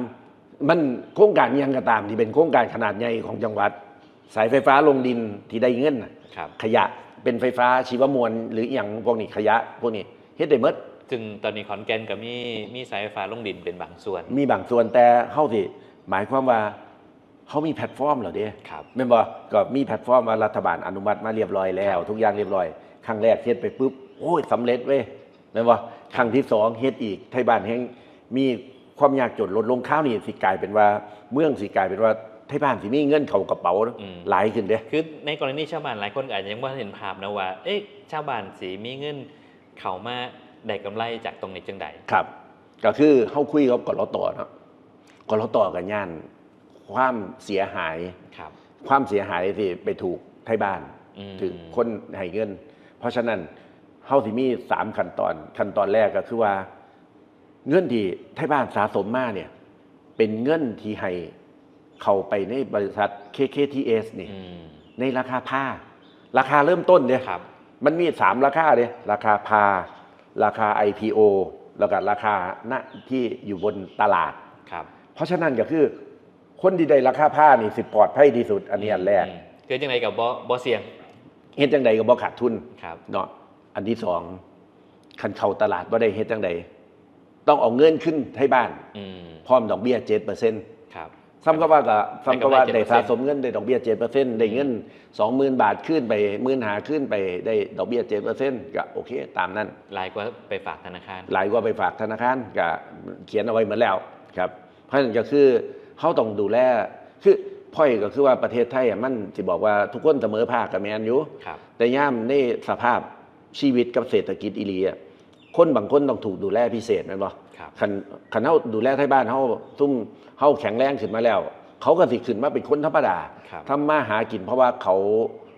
มันโครงการอิหยังก็ตามที่เป็นโครงการขนาดใหญ่ของจังหวัด สายไฟฟ้าลงดินที่ได้เงินน่ะ ครับ ขยะเป็นไฟฟ้าชีวมวลหรืออหยังพวกนี้ขยะพวกนี้เฮ็ดได้หมด ซึ่งตอนนี้ขอนแก่นก็มีมีสายไฟฟ้าลงดินเป็นบางส่วน มีบางส่วนแต่เฮาสิหมายความว่าเฮามีแพลตฟอร์มแล้วเด้ ครับ แม่นบ่ก็มีแพลตฟอร์มว่ารัฐบาลอนุมัติมาเรียบร้อยแล้ว ทุกอย่างเรียบร้อย ครั้งแรกเฮ็ดไปปุ๊บโอ้ยสำเร็จเว้ยแม่นบ่ครั้งที่สองเฮ็ดอีกไทบ้านแฮงมีความยากจนลดลงคราวนี้สิกลายเป็นว่าเมืองสิกลายเป็นว่าไทบ้านสิมีเงินเข้ากระเป๋า อืม หลายขึ้นเด้ คือในกรณีชาวบ้านหลายคนอาจจะยังบ่เห็นภาพนะว่า เอ๊ะชาวบ้านสิมีเงินเข้ามาได้กำไรจากตรงนี้จังใด ครับ ก็คือเฮาคุยกับกลตเนาะกลตก็ย่านความเสียหาย ครับ ความเสียหายที่ไปถูกไทบ้าน อืม ถูกคนให้เงิน เพราะฉะนั้นเฮาสิมีสามขั้นตอน ขั้นตอนแรกก็คือว่า เงินที่ไทบ้านสะสมมาเนี่ย เป็นเงินที่ให้เข้าไปในบริษัท เค เค ที เอส นี่ อืม ในราคาพาราคาเริ่มต้นเนี่ย ครับ มันมีสามราคาเด้ราคาพา ราคา ไอ พี โอ แล้วก็ราคาณที่อยู่บนตลาด ครับ เพราะฉะนั้นก็คือคนที่ได้ราคาพานี่สิปลอดภัยที่สุด อันนี้อันแรก อืมคือจังไดก็บ่บ่เสี่ยง เฮ็ดจังใดก็บ่ขาดทุน ครับ เนาะอันที่สองคันเข้าตลาดบ่ได้เฮ็ดจังใดต้องเอาเงินขึ้นไทบ้าน อืม พร้อมดอกเบี้ยเจ็ดเปอร์เซ็นต์ ครับ ซ้ำก็ว่าก็ซ้ำก็ว่า ได้กำไร ได้สะสมเงินได้ดอกเบี้ยเจ็ดเปอร์เซ็นต์ได้เงินสองหมื่นบาทขึ้นไปหมื่นห้าขึ้นไปได้ดอกเบี้ยเจ็ดเปอร์เซ็นต์ก็โอเคตามนั้น หลายกว่าไปฝากธนาคาร หลายกว่าไปฝากธนาคารก็เขียนเอาไว้หมดแล้วครับ เพราะฉะนั้นก็คือเฮาต้องดูแลคือpointก็คือว่าประเทศไทยอะมันสิบอกว่าทุกคนเสมอภาคก็แม่นอยู่ ครับ แต่ยามในสภาพชีวิตกับเศรษฐกิจอีหลีอะคนบางคนต้องถูกดูแลพิเศษแม่นบ่ ครับ คันคันเฮาดูแลไทบ้านเฮาซุ่มเฮาแข็งแรงขึ้นมาแล้ว เขาก็สิขึ้นมาเป็นคนธรรมดา ครับ ทำมาหากินเพราะว่าเขา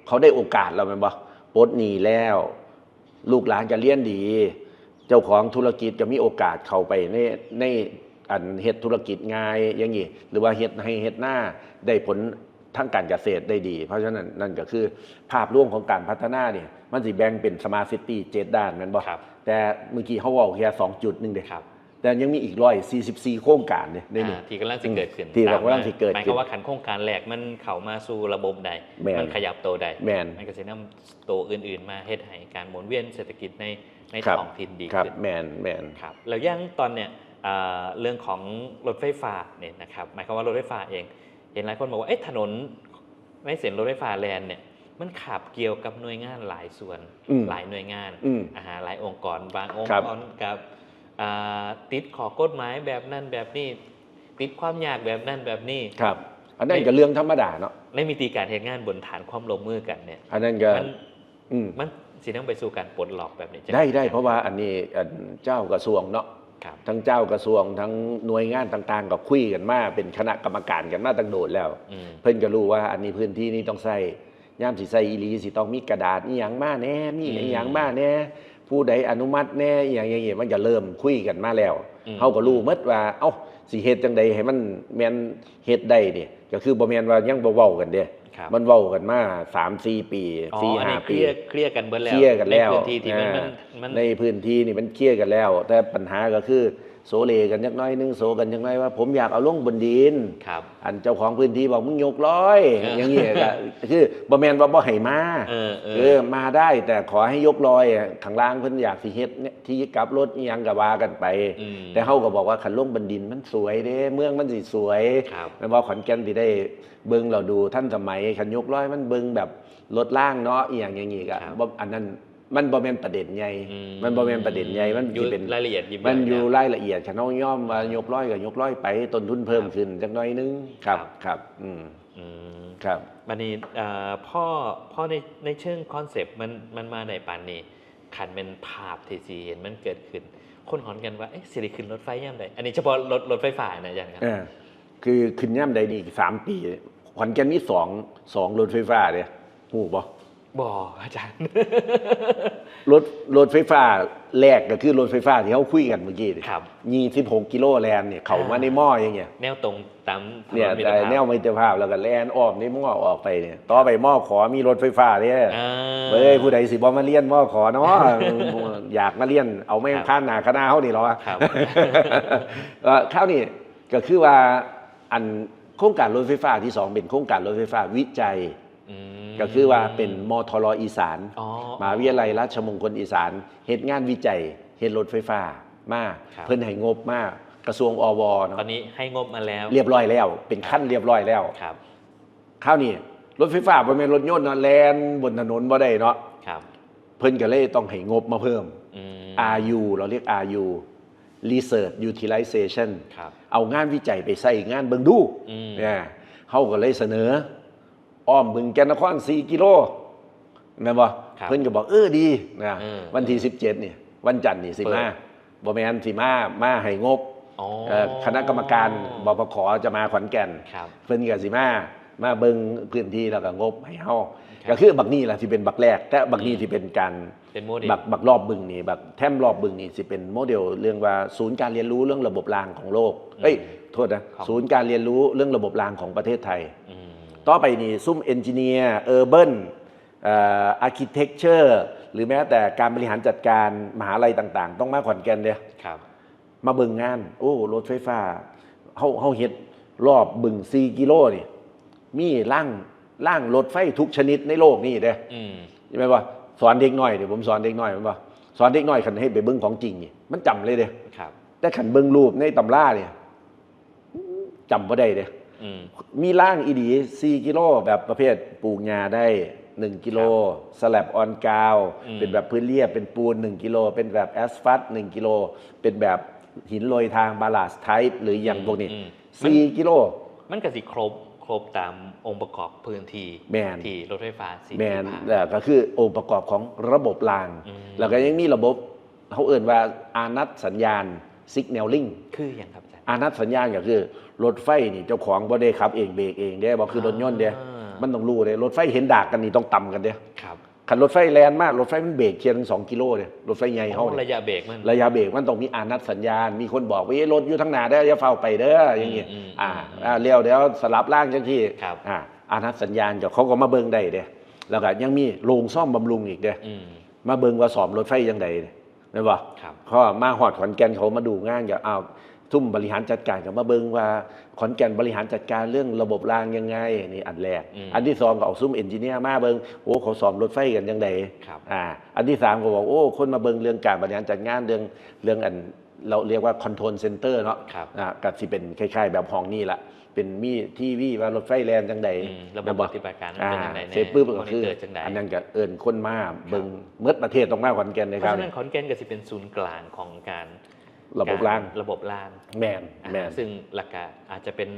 เขาได้โอกาสแล้วแม่นบ่ปลดหนี้แล้ว ลูกหลานก็เรียนดี เจ้าของธุรกิจก็มีโอกาสเข้าไปในในอันเฮ็ดธุรกิจง่ายอย่างนี้หรือว่าเฮ็ดไฮ่เฮ็ดนาได้ผลทางการเกษตรได้ดี เพราะฉะนั้นนั่นก็คือภาพรวมของการพัฒนานี่มันสิแบ่งเป็น smart city เจ็ดด้านแม่นบ่ ครับ แต่เมื่อกี้เฮาเว้าแค่สองจุดหนึ่งเด้ ครับ แต่ยังมีอีกร้อยสี่สิบสี่โครงการเด้ในนี้ อ่าที่กำลังสิเกิดขึ้น ที่กำลังสิเกิด หมาย ขึ้ ควาน มว่าคันโครงการแรกมันเข้ามาสู่ระบบได้ แม่น มันขยับตัวได้ แม่น มันก็สินำตัวอื่นๆมาเฮ็ดให้การหมุนเวียนเศรษฐกิจในใน ครับ ท้องถิ่นดี ครับ ขึ้น แม่นแม่น ครับแล้วอย่างตอนเนี้ยอ่าเรื่องของรถไฟฟ้าเนี่ยนะครับหมายความว่ารถไฟฟ้าเอง เห็นหลายคนบอกว่าเอ๊ะถนนในเส้นรถไฟฟ้าแล่นเนี่ยมันคาบเกี่ยวกับหน่วยงานหลายส่วน อืม หลายหน่วยงาน อืม อาหารหลายองค์กรบางองค์ ครับ กรกับอ่าติดข้อกฎหมายแบบนั้นแบบนี้ ติดความยากแบบนั้นแบบนี้ ครับ อันนั้นก็เรื่องธรรมดาเนาะ ในมิติการเฮ็ดงานบนฐานความร่วมมือกันเนี่ย อันนั้นก็ มัน อืม มันสินำไปสู่การปลดล็อกแบบนี้ใช่หม ได้ได้ ครับ เพราะว่าอันนี้อันเจ้ากระทรวงเนาะ ครับ ทั้งเจ้ากระทรวงทั้งหน่วยงานต่างๆ ก็คุยกันมาเป็นคณะกรรมการกันมาตั้งโดนแล้ว อืม เพิ่นก็รู้ว่าอันนี้พื้นที่นี้ต้องใช้ยามสิใช้อีหลีสิต้องมีกระดาษอีหยังมาแหน่มี อืม อีหยังมาแหน่ผู้ใดอนุมัติแหน่อีหยังอย่างเงี้ยมันก็เริ่มคุยกันมาแล้ว อืม เฮาก็รู้หมดว่าเอ้าสิเฮ็ดจังใดให้มันแม่นเฮ็ดได้นี่ก็คือบ่แม่นว่ายังบ่เว้ากันเด้ ครับ มันเว้ากันมาสามสี่ปี อ๋อ สี่ อัน ห้า นี้เค ปี ลียร์เคลียร์กันเบิดแล้ว เคลียร์กันแล้ว ในพื้นที่ที่มัน อ่า มันมัน ในพื้นที่นี่มันเคลียร์กันแล้ว แต่ปัญหาก็คือ โซเลกันจักหน่อยนึง โซกันจักหน่อยว่า ผมอยากเอาลงบนดิน ครับ อันเจ้าของพื้นที่บอก มึงยกลอย เออ อย่างนี้ก็คือบ่แม่นว่าบ่ให้มา เออเออ เออ มาได้ แต่ขอให้ยกลอยอะ ข้างล่างเพิ่นอยากสิเฮ็ดเนี่ย ที่กลับรถอิหยังก็ว่ากันไป อืม แต่เฮาก็บอกว่า คันลงบนดินมันสวยเด้ เมืองมันสิสวย ครับ แม่นบ่ ขอนแก่นสิได้เบิ่งแล้วดูทันสมัย คันยกลอยมันเบิ่งแบบรถรางเนาะ อีหยังอย่างนี้ก็ ครับ บ่ อันนั้นมันบ่แม่นประเด็นใหญ่ อืม มันบ่แม่นประเด็นใหญ่ มันสิเป็น อยู่รายละเอียดยิ่ง มันอยู่ ใหญ่ รายละเอียด คันเฮายอมว่ายกลอยก็ยกลอยไป ต้นทุนเพิ่มขึ้นจักหน่อยนึง ครับ ครับ ครับ อืม อืม ครับ บัดนี้เอ่อพ่อพ่อในในเชิงคอนเซปต์มันมันมาได้ปานนี้ คันแม่นภาพที่สิเห็นมันเกิดขึ้น คนขอนแก่นว่า เอ๊ะ สิได้ขึ้นรถไฟยามใด อันนี้เฉพาะรถรถไฟฟ้านะอาจารย์ครับ เออ คือขึ้นยามใดนี่อีกสามปี ขอนแก่นมีสอง สองรถไฟฟ้าเด้ ฮู้บ่ บ่อาจารย์ รถ รถไฟฟ้าแรกก็คือรถไฟฟ้าที่เฮาคุยกันเมื่อกี้นี่ ครับ ยี่สิบหกกิโลแล่นนี่ เข้ามาในมออย่างเงี้ย แนวตรงตามถ เนี่ย นนมิต แต่ รภาพ แนวมิตรภาพแล้วก็แล่นอ้อมในมอออกไปเนี่ย ต่อไปมอขอมีรถไฟฟ้าเด้ อ่า เอ้ย ผู้ใดสิบ่มาเรียนมอขอเนาะ อยากมาเรียน เอาแม่ง ครับ ผ่านหน้าคณะเฮานี่เหรอวะ ครับ เอ่อ คราวนี้ก็คือว่า อันโครงการรถไฟฟ้าที่สองเป็นโครงการรถไฟฟ้าวิจัย อืม ก็คือว่าเป็น มทร อีสาน อ๋อ มหาวิทยาลัยราชมงคลอีสาน เฮ็ดงานวิจัย เฮ็ดรถไฟฟ้ามา ครับ เพิ่นให้งบมา กระทรวง อว เนาะ ตอนนี้ให้งบมาแล้ว เรียบร้อยแล้ว เป็นขั้นเรียบร้อยแล้ว ครับ คราวนี้รถไฟฟ้าบ่แม่นรถยนต์เนาะ แล่นบนถนนบ่ได้เนาะ ครับ เพิ่นก็เลยต้องให้งบมาเพิ่ม อืม อาร์ยู เราเรียก อาร์ยู Research Utilization ครับ เอางานวิจัยไปใส่งานเบิ่งดู อืม เนี่ย เฮาก็เลยเสนอ อ้อมบึงแก่นนคร สี่ กิโล แม่นบ่ ครับ เพิ่นก็บอก เออ ดีนะ เออ วันที่สิบเจ็ดนี่ วันจันทร์นี่สิมา เปิด บ่แม่นสิมา มาให้งบ อ๋อ เอ่อคณะกรรมการ บปข จะมาขอนแก่น ครับ เพิ่นก็สิมา มาเบิ่งพื้นที่แล้วก็งบให้เฮา ครับ ก็คือบักนี้ล่ะที่เป็นบักแรก แต่บักนี้ที่เป็นการ เป็นโมเดล บักบักรอบบึงนี่ บักแท่มรอบบึงนี่สิเป็นโมเดลเรื่องว่าศูนย์การเรียนรู้เรื่องระบบรางของโลก อืม เอ้ย โทษนะ ครับ ศูนย์การเรียนรู้เรื่องระบบรางของประเทศไทย อืม ต่อไปนี่ซุ่ม engineer urban เอ่อ architecture หรือแม้แต่การบริหารจัดการมหาลัยต่างๆ ต้องมาขอนแก่นเด้ ครับ มาเบิ่งงาน โอ้ รถไฟฟ้า เฮาเฮาเฮ็ดรอบบึง สี่ กิโลนี่ มีรางรางรถไฟทุกชนิดในโลกนี่เด้ อืม ใช่ไหมว่าสอนเด็กน้อยเนี่ย ผมสอนเด็กน้อยมันว่าสอนเด็กน้อยคันให้ไปเบิ่งของจริงนี่ มันจำเลยเด้ ครับ แต่คันเบิ่งรูปในตำราเนี่ยจำบ่ได้เด้ อืม มีรางอีดี สี่ กิโล แบบประเภทปลูกหญ้าได้ หนึ่ง กิโล slab on ground อืม เป็นแบบพื้นเรียบ เป็นปูน หนึ่ง กิโล เป็นแบบแอสฟัลต์ หนึ่ง กิโล เป็นแบบหินโรยทาง ballast type หรืออย่างพวกนี้ อืม สี่ กิโล มันก็สิครบครบตามองค์ประกอบพื้นที่ แม่น ที่รถไฟฟ้าสิ แม่น ผ่าน เอ่อก็คือองค์ประกอบของระบบราง อืม แล้วก็ยังมีระบบเขาเอิ้นว่าอานัตสัญญาณ signaling คืออย่างครับอาจารย์ อานัตสัญญาณก็คือรถไฟนี่เจ้าของบ่ได้ขับเองเบรกเองเด้ บ่คือรถยนต์เด้ อ่า มันต้องรู้เด้ รถไฟเห็นดากกันนี่ต้องตำกันเด้ ครับ คันรถไฟแล่นมา รถไฟมันเบรกเทียนสอง กิโลเด้ รถไฟใหญ่เฮา อ๋อ นี่ ระยะเบรกมัน ระยะเบรกมันต้องมีอานัตสัญญาณ มีคนบอกว่า เอ้ย รถอยู่ทางหน้าเด้อ อย่าเฝ้าไปเด้อ อย่างงี้ อืมอืม อ่า อืม อ่าเลี้ยวเดี๋ยวสลับรางจังซี่ ครับ อ่า อานัตสัญญาณก็เขาก็มาเบิ่งได้เด้ แล้วก็ยังมีโรงซ่อมบำรุงอีกเด้ อืม มาเบิ่งว่าซ่อมรถไฟจังใด๋แม่นบ่ ครับ พอมาฮอดขอนแก่นเขามาดูงานก็ อ้าว ซุ่มบริหารจัดการก็มาเบิ่งว่าขอนแก่นบริหารจัดการเรื่องระบบรางยังไง นี่อันแรก อืม อันที่สองก็เอาซุ่ม engineer มาเบิ่ง โอ้ เขาซ่อมรถไฟกันจังใด๋ ครับ อ่า อันที่สามก็บอก โอ้ คนมาเบิ่งเรื่องการบริหารจัดงาน เรื่อง เรื่องอัน เราเรียกว่า control center เนาะ ครับ อ่า ก็สิเป็นคล้ายๆ แบบห้องนี่แหละ เป็นมีทีวีว่ารถไฟแล่นจังใด๋ อืม ระบบปฏิบัติการมันเป็นจังใด๋ อ่า แน่ เสร็จปุ๊บ มอนิเตอร์ ก็คือ จังใด๋ อันนั้นก็เอิ้นคนมาเบิ่ง ครับ หมดประเทศต้องมาขอนแก่นเลย เพ ครั ราะ บ ฉะนั้นขอนแก่นก็สิเป็นศูนย์กลางของการ ระบบราง กระบอบราง แม่น อ่า แม่น ซึ่งหลักกะอาจจะเป็น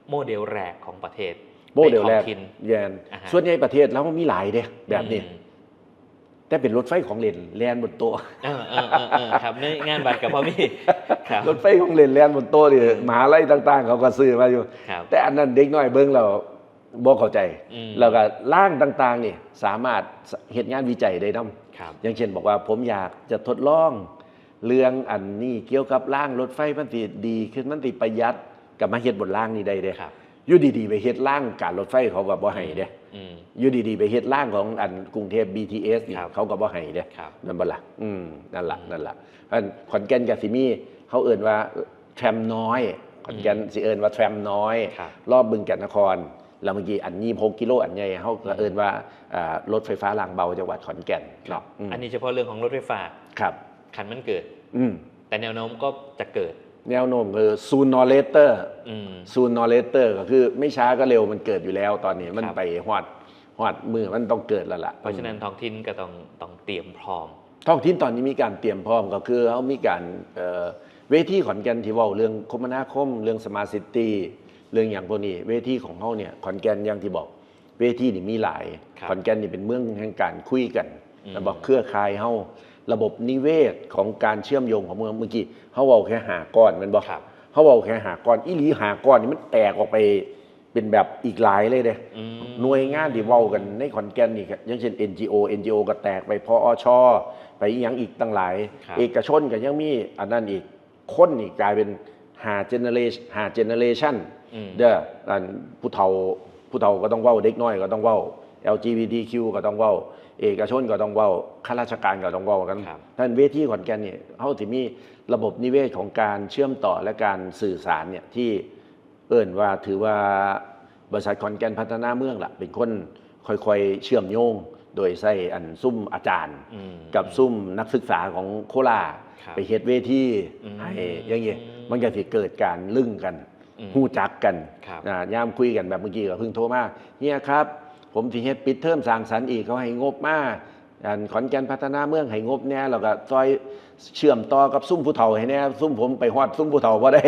โมเดลแรกของประเทศ โมเดลแรก ในท้องถิ่น แม่น อ่าฮะ ส่วนใหญ่ประเทศเรามีหลายเด้แบบนี้ อืม แต่เป็นรถไฟของเล่นแล่นบนโต๊ะ เออเออเออเออครับในงานบัตรกับพ่อมีครับ รถไฟของเล่นแล่นบนโต๊ะนี่ อืม มหาลัยต่างๆ เขาก็ซื้อมาอยู่ ครับ แต่อันนั้นเด็กน้อยเบิ่งแล้วบ่เข้าใจ อืม แล้วก็รางต่างๆ นี่สามารถเฮ็ดงานวิจัยได้นำ ครับ อย่างเช่นบอกว่า ผมอยากจะทดลองเรื่องอันนี้เกี่ยวกับรางรถไฟ มันสิดีขึ้น มันสิประหยัด ก็มาเฮ็ดบนรางนี่ได้เด้ ครับ อยู่ดีๆ ไปเฮ็ดรางการรถไฟเขาก็บ่ให้เด้ อืม อยู่ดีๆ ไปเฮ็ดร่างของอันกรุงเทพ บีทีเอส นี่ ครับ เขาก็บ่ให้เด้ ครับ นั่นบ่ล่ะอืมนั่นล่ะนั่นล่ะอันขอนแก่นก็สิมีเขาเอิ้นว่าแทรมน้อย ขอนแก่นสิเอิ้นว่าแทรมน้อย ครับ รอบบึงแก่นนคร แล้วเมื่อกี้อันนี้หกกิโลอันใหญ่เขาก็เอิ้นว่าอ่ารถไฟฟ้ารางเบาจังหวัดขอนแก่นเนาะอืม อันนี้เฉพาะเรื่องของรถไฟฟ้า ครับ คันมันเกิด อืม แต่แนวโน้มก็จะเกิด แนวโน้มคือ sooner or later อืม sooner or later ก็คือไม่ช้าก็เร็วมันเกิดอยู่แล้วตอนนี้มัน ครับ ไปฮอดฮอดมือมันต้องเกิดแล้วล่ะ เพราะฉะนั้นท้องถิ่นก็ต้องต้องเตรียมพร้อม ท้องถิ่นตอนนี้มีการเตรียมพร้อมก็คือเขามีการเอ่อเวทีขอนแก่นที่เว้าเรื่องคมนาคม เรื่อง smart city เรื่องอย่างพวกนี้ เวทีของเขาเนี่ยขอนแก่นอย่างที่บอก เวทีนี่มีหลาย ครับ ขอนแก่นนี่เป็นเมืองแห่งการคุยกัน อืม แล้วบอกเครือข่ายเฮาระบบนิเวศของการเชื่อมโยงของเมืองเมื่อกี้เขาเว้าแค่ห้าก้อนแม่นบ่ ครับ เขาเว้าแค่ห้าก้อนอีหลีห้าก้อนนี่มันแตกออกไปเป็นแบบอีกหลายเลยเด้ อืม หน่วยงานที่เว้ากันในขอนแก่นนี่ก็อย่างเช่น NGO NGO ก็แตกไป พอช ไปอีหยังอีกตั้งหลาย ครับ เอกชนก็ยังมีอันนั้นอีกคนนี่กลายเป็นห้า generation ห้า generation อืม เด้ออันผู้เฒ่าผู้เฒ่าก็ต้องเว้าเด็กน้อยก็ต้องเว้า แอลจีบีทีคิว ก็ต้องเว้า เอกชนก็ต้องเว้าข้าราชการก็ต้องเว้ากัน ครับ ท่านเวทีขอนแก่นนี่เขาสิมีระบบนิเวศของการเชื่อมต่อและการสื่อสารเนี่ยที่เอิ้นว่าถือว่าบริษัทขอนแก่นพัฒนาเมืองล่ะเป็นคนค่อยๆเชื่อมโยง โดยใช้อันซุ่มอาจารย์ อืม กับซุ่มนักศึกษาของโคราช ครับ ไปเฮ็ดเวที อืม ให้อย่างเงี้ยมันก็สิเกิดการลึงกัน อืม ฮู้จักกัน ครับ อ่ายามคุยกันแบบเมื่อกี้ก็เพิ่งโทรมาเฮียครับ ผมสิเฮ็ดปิดเทอมสร้างสรรค์อีกเขาให้งบมาอันขอนแก่นพัฒนาเมืองให้งบแหน่แล้วก็ซอยเชื่อมต่อกับซุ่มผู้เฒ่าให้แหน่ซุ่มผมไปฮอดซุ่มผู้เฒ่าบ่ได้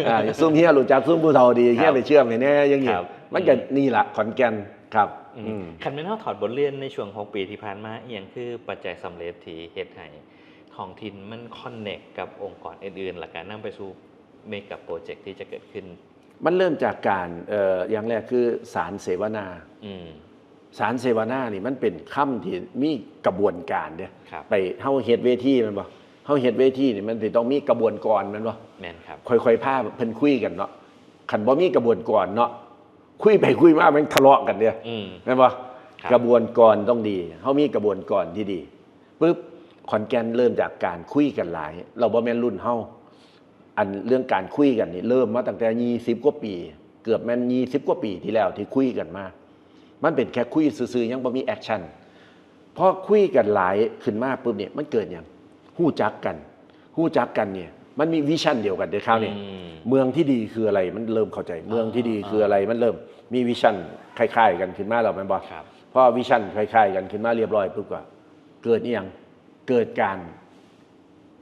อ่าซุ่มเฮียรู้จักซุ่มผู้เฒ่าดี ครับ เฮียไปเชื่อมให้แหน่อย่างนี้ ครับ มันก็นี่ล่ะขอนแก่นครับ อืม อืม คันแม่นเฮาถอดบทเรียนในช่วงหกปีที่ผ่านมาอีหยังคือปัจจัยสำเร็จที่เฮ็ดให้ท้องถิ่นมัน connect กับองค์กรอื่นๆ และการนำไปสู่ mega project ที่จะเกิดขึ้น มันเริ่มจากการเอ่ออย่างแรกคือสารเสวนา อืม สารเสวนานี่มันเป็นคำที่มีกระบวนการเด้ ครับ ไปเฮาเฮ็ดเวทีแม่นบ่เฮาเฮ็ดเวทีนี่มันสิต้องมีกระบวนกรแม่นบ่ แม่นครับ ค่อยๆพาเพิ่นคุยกันเนาะคันบ่มีกระบวนกรเนาะคุยไปคุยมามันทะเลาะกันเด้ อืม แม่นบ่ ครับ กระบวนกรต้องดีเฮามีกระบวนกรที่ดีปึ๊บขอนแก่นเริ่มจากการคุยกันหลาย เราบ่แม่นรุ่นเฮาอันเรื่องการคุยกันนี่เริ่มมาตั้งแต่ยี่สิบกว่าปี เกือบแม่นยี่สิบกว่าปีที่แล้วที่คุยกันมา มันเป็นแค่คุยซื่อๆยังบ่มี action พอคุยกันหลายขึ้นมาปุ๊บเนี่ยมันเกิดหยังฮู้จักกันฮู้จักกันเนี่ยมันมี vision เดียวกันเด้คราวนี้ อืม เมืองที่ดีคืออะไรมันเริ่มเข้าใจ เมืองที่ดีคืออะไรมันเริ่มมี vision คล้ายๆกันขึ้นมาแล้วแม่นบ่ ครับ พอ vision คล้ายๆกันขึ้นมาเรียบร้อยปุ๊บก็เกิดอีหยังเกิดการ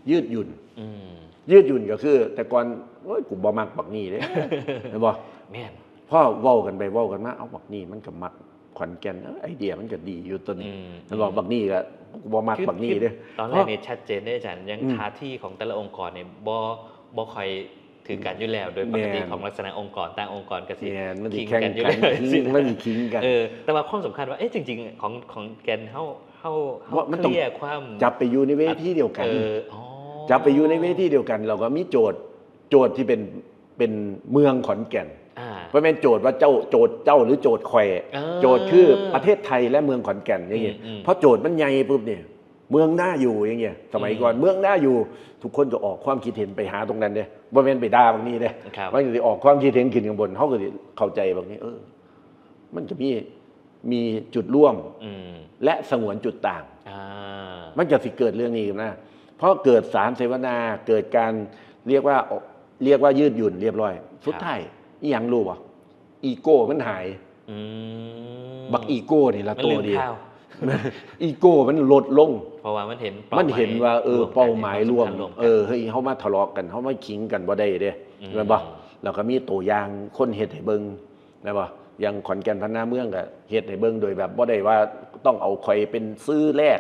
ยืดหยุ่น อืม ยืดหยุ่นก็คือ แต่ก่อนโอ้ยกูบ่มักบักนี่เด้ แม่นบ่ แม่น พอเว้ากันไปเว้ากันมาเอาบักนี่มันก็มักขอนแก่นเอ้ยไอเดียมันก็ดีอยู่ตัวนี้ อืม แม่นบ่บักนี่ก็กูบ่มัก คือ บักนี่เด้ คือตอนแรกนี่ชัดเจนได้อาจารย์ยัง อืม ท่าทีของแต่ละองค์กรเนี่ยบ่บ่ค่อยถือกันอยู่แล้ว โดยปกติ แม่น ของลักษณะองค์กรต่างองค์กรก็สิ แม่นมันสิ ขิง แข่ง กันอยู่ กัน แล้ว ขิงมันสิขิงกัน เออแต่ว่าความสำคัญว่าเอ๊ะจริง ๆ ของของแก่นเฮาเฮาเฮา ว่ามันต้อง เคลียร์ความ จับไปอยู่ในเวทีเดียวกัน เอออ๋อ จับไปอยู่ในเวทีเดียวกัน เราก็มีโจทย์โจทย์ที่เป็นเป็นเมืองขอนแก่น อ่า เพราะแม่นโจทย์ว่าเจ้าโจทย์เจ้าหรือโจทย์ข่อย เออ โจทย์คือประเทศไทยและเมืองขอนแก่นอย่างเงี้ย อืมอืม เพราะโจทย์มันใหญ่ปุ๊บเนี่ยเมืองน่าอยู่อย่างเงี้ยสมัยก่อน อืม เมืองน่าอยู่ ทุกคนก็ออกความคิดเห็นไปหาตรงนั้นเด้บ่แม่นไปด่าบักนี่เด้ ครับ มันก็สิออกความคิดเห็นขึ้นข้างบนเขาก็สิเข้าใจบักนี่เออ มันก็มีมีจุดร่วม อืม และสงวนจุดต่าง อ่า มันจะสิเกิดเรื่องนี้ขึ้นมาเพราะเกิดสารเสวนาเกิดการเรียกว่าเรียกว่ายืดหยุ่นเรียบร้อย สุดท้ายอีหยังรู้บ่อีโก้มันหาย อืม บักอีโก้นี่ละ มัน ตัว ลืม ดี ข้าว อีโก้มันลดลง เพราะว่ามันเห็น มันเห็นว่าเออ ร่วมกัน เป้าหมายร่วม ความสำคัญร่วมกัน เออเฮ้ยเฮามาทะเลาะกันเฮามาขิงกันบ่ได้เด้ อืม แม่นบ่เราก็มีตัวอย่างคนเฮ็ดให้เบิ่งแม่นบ่อย่างขอนแก่นพัฒนาเมืองก็เฮ็ดให้เบิ่งโดยแบบบ่ได้ว่าต้องเอาข่อยเป็นซื้อแรก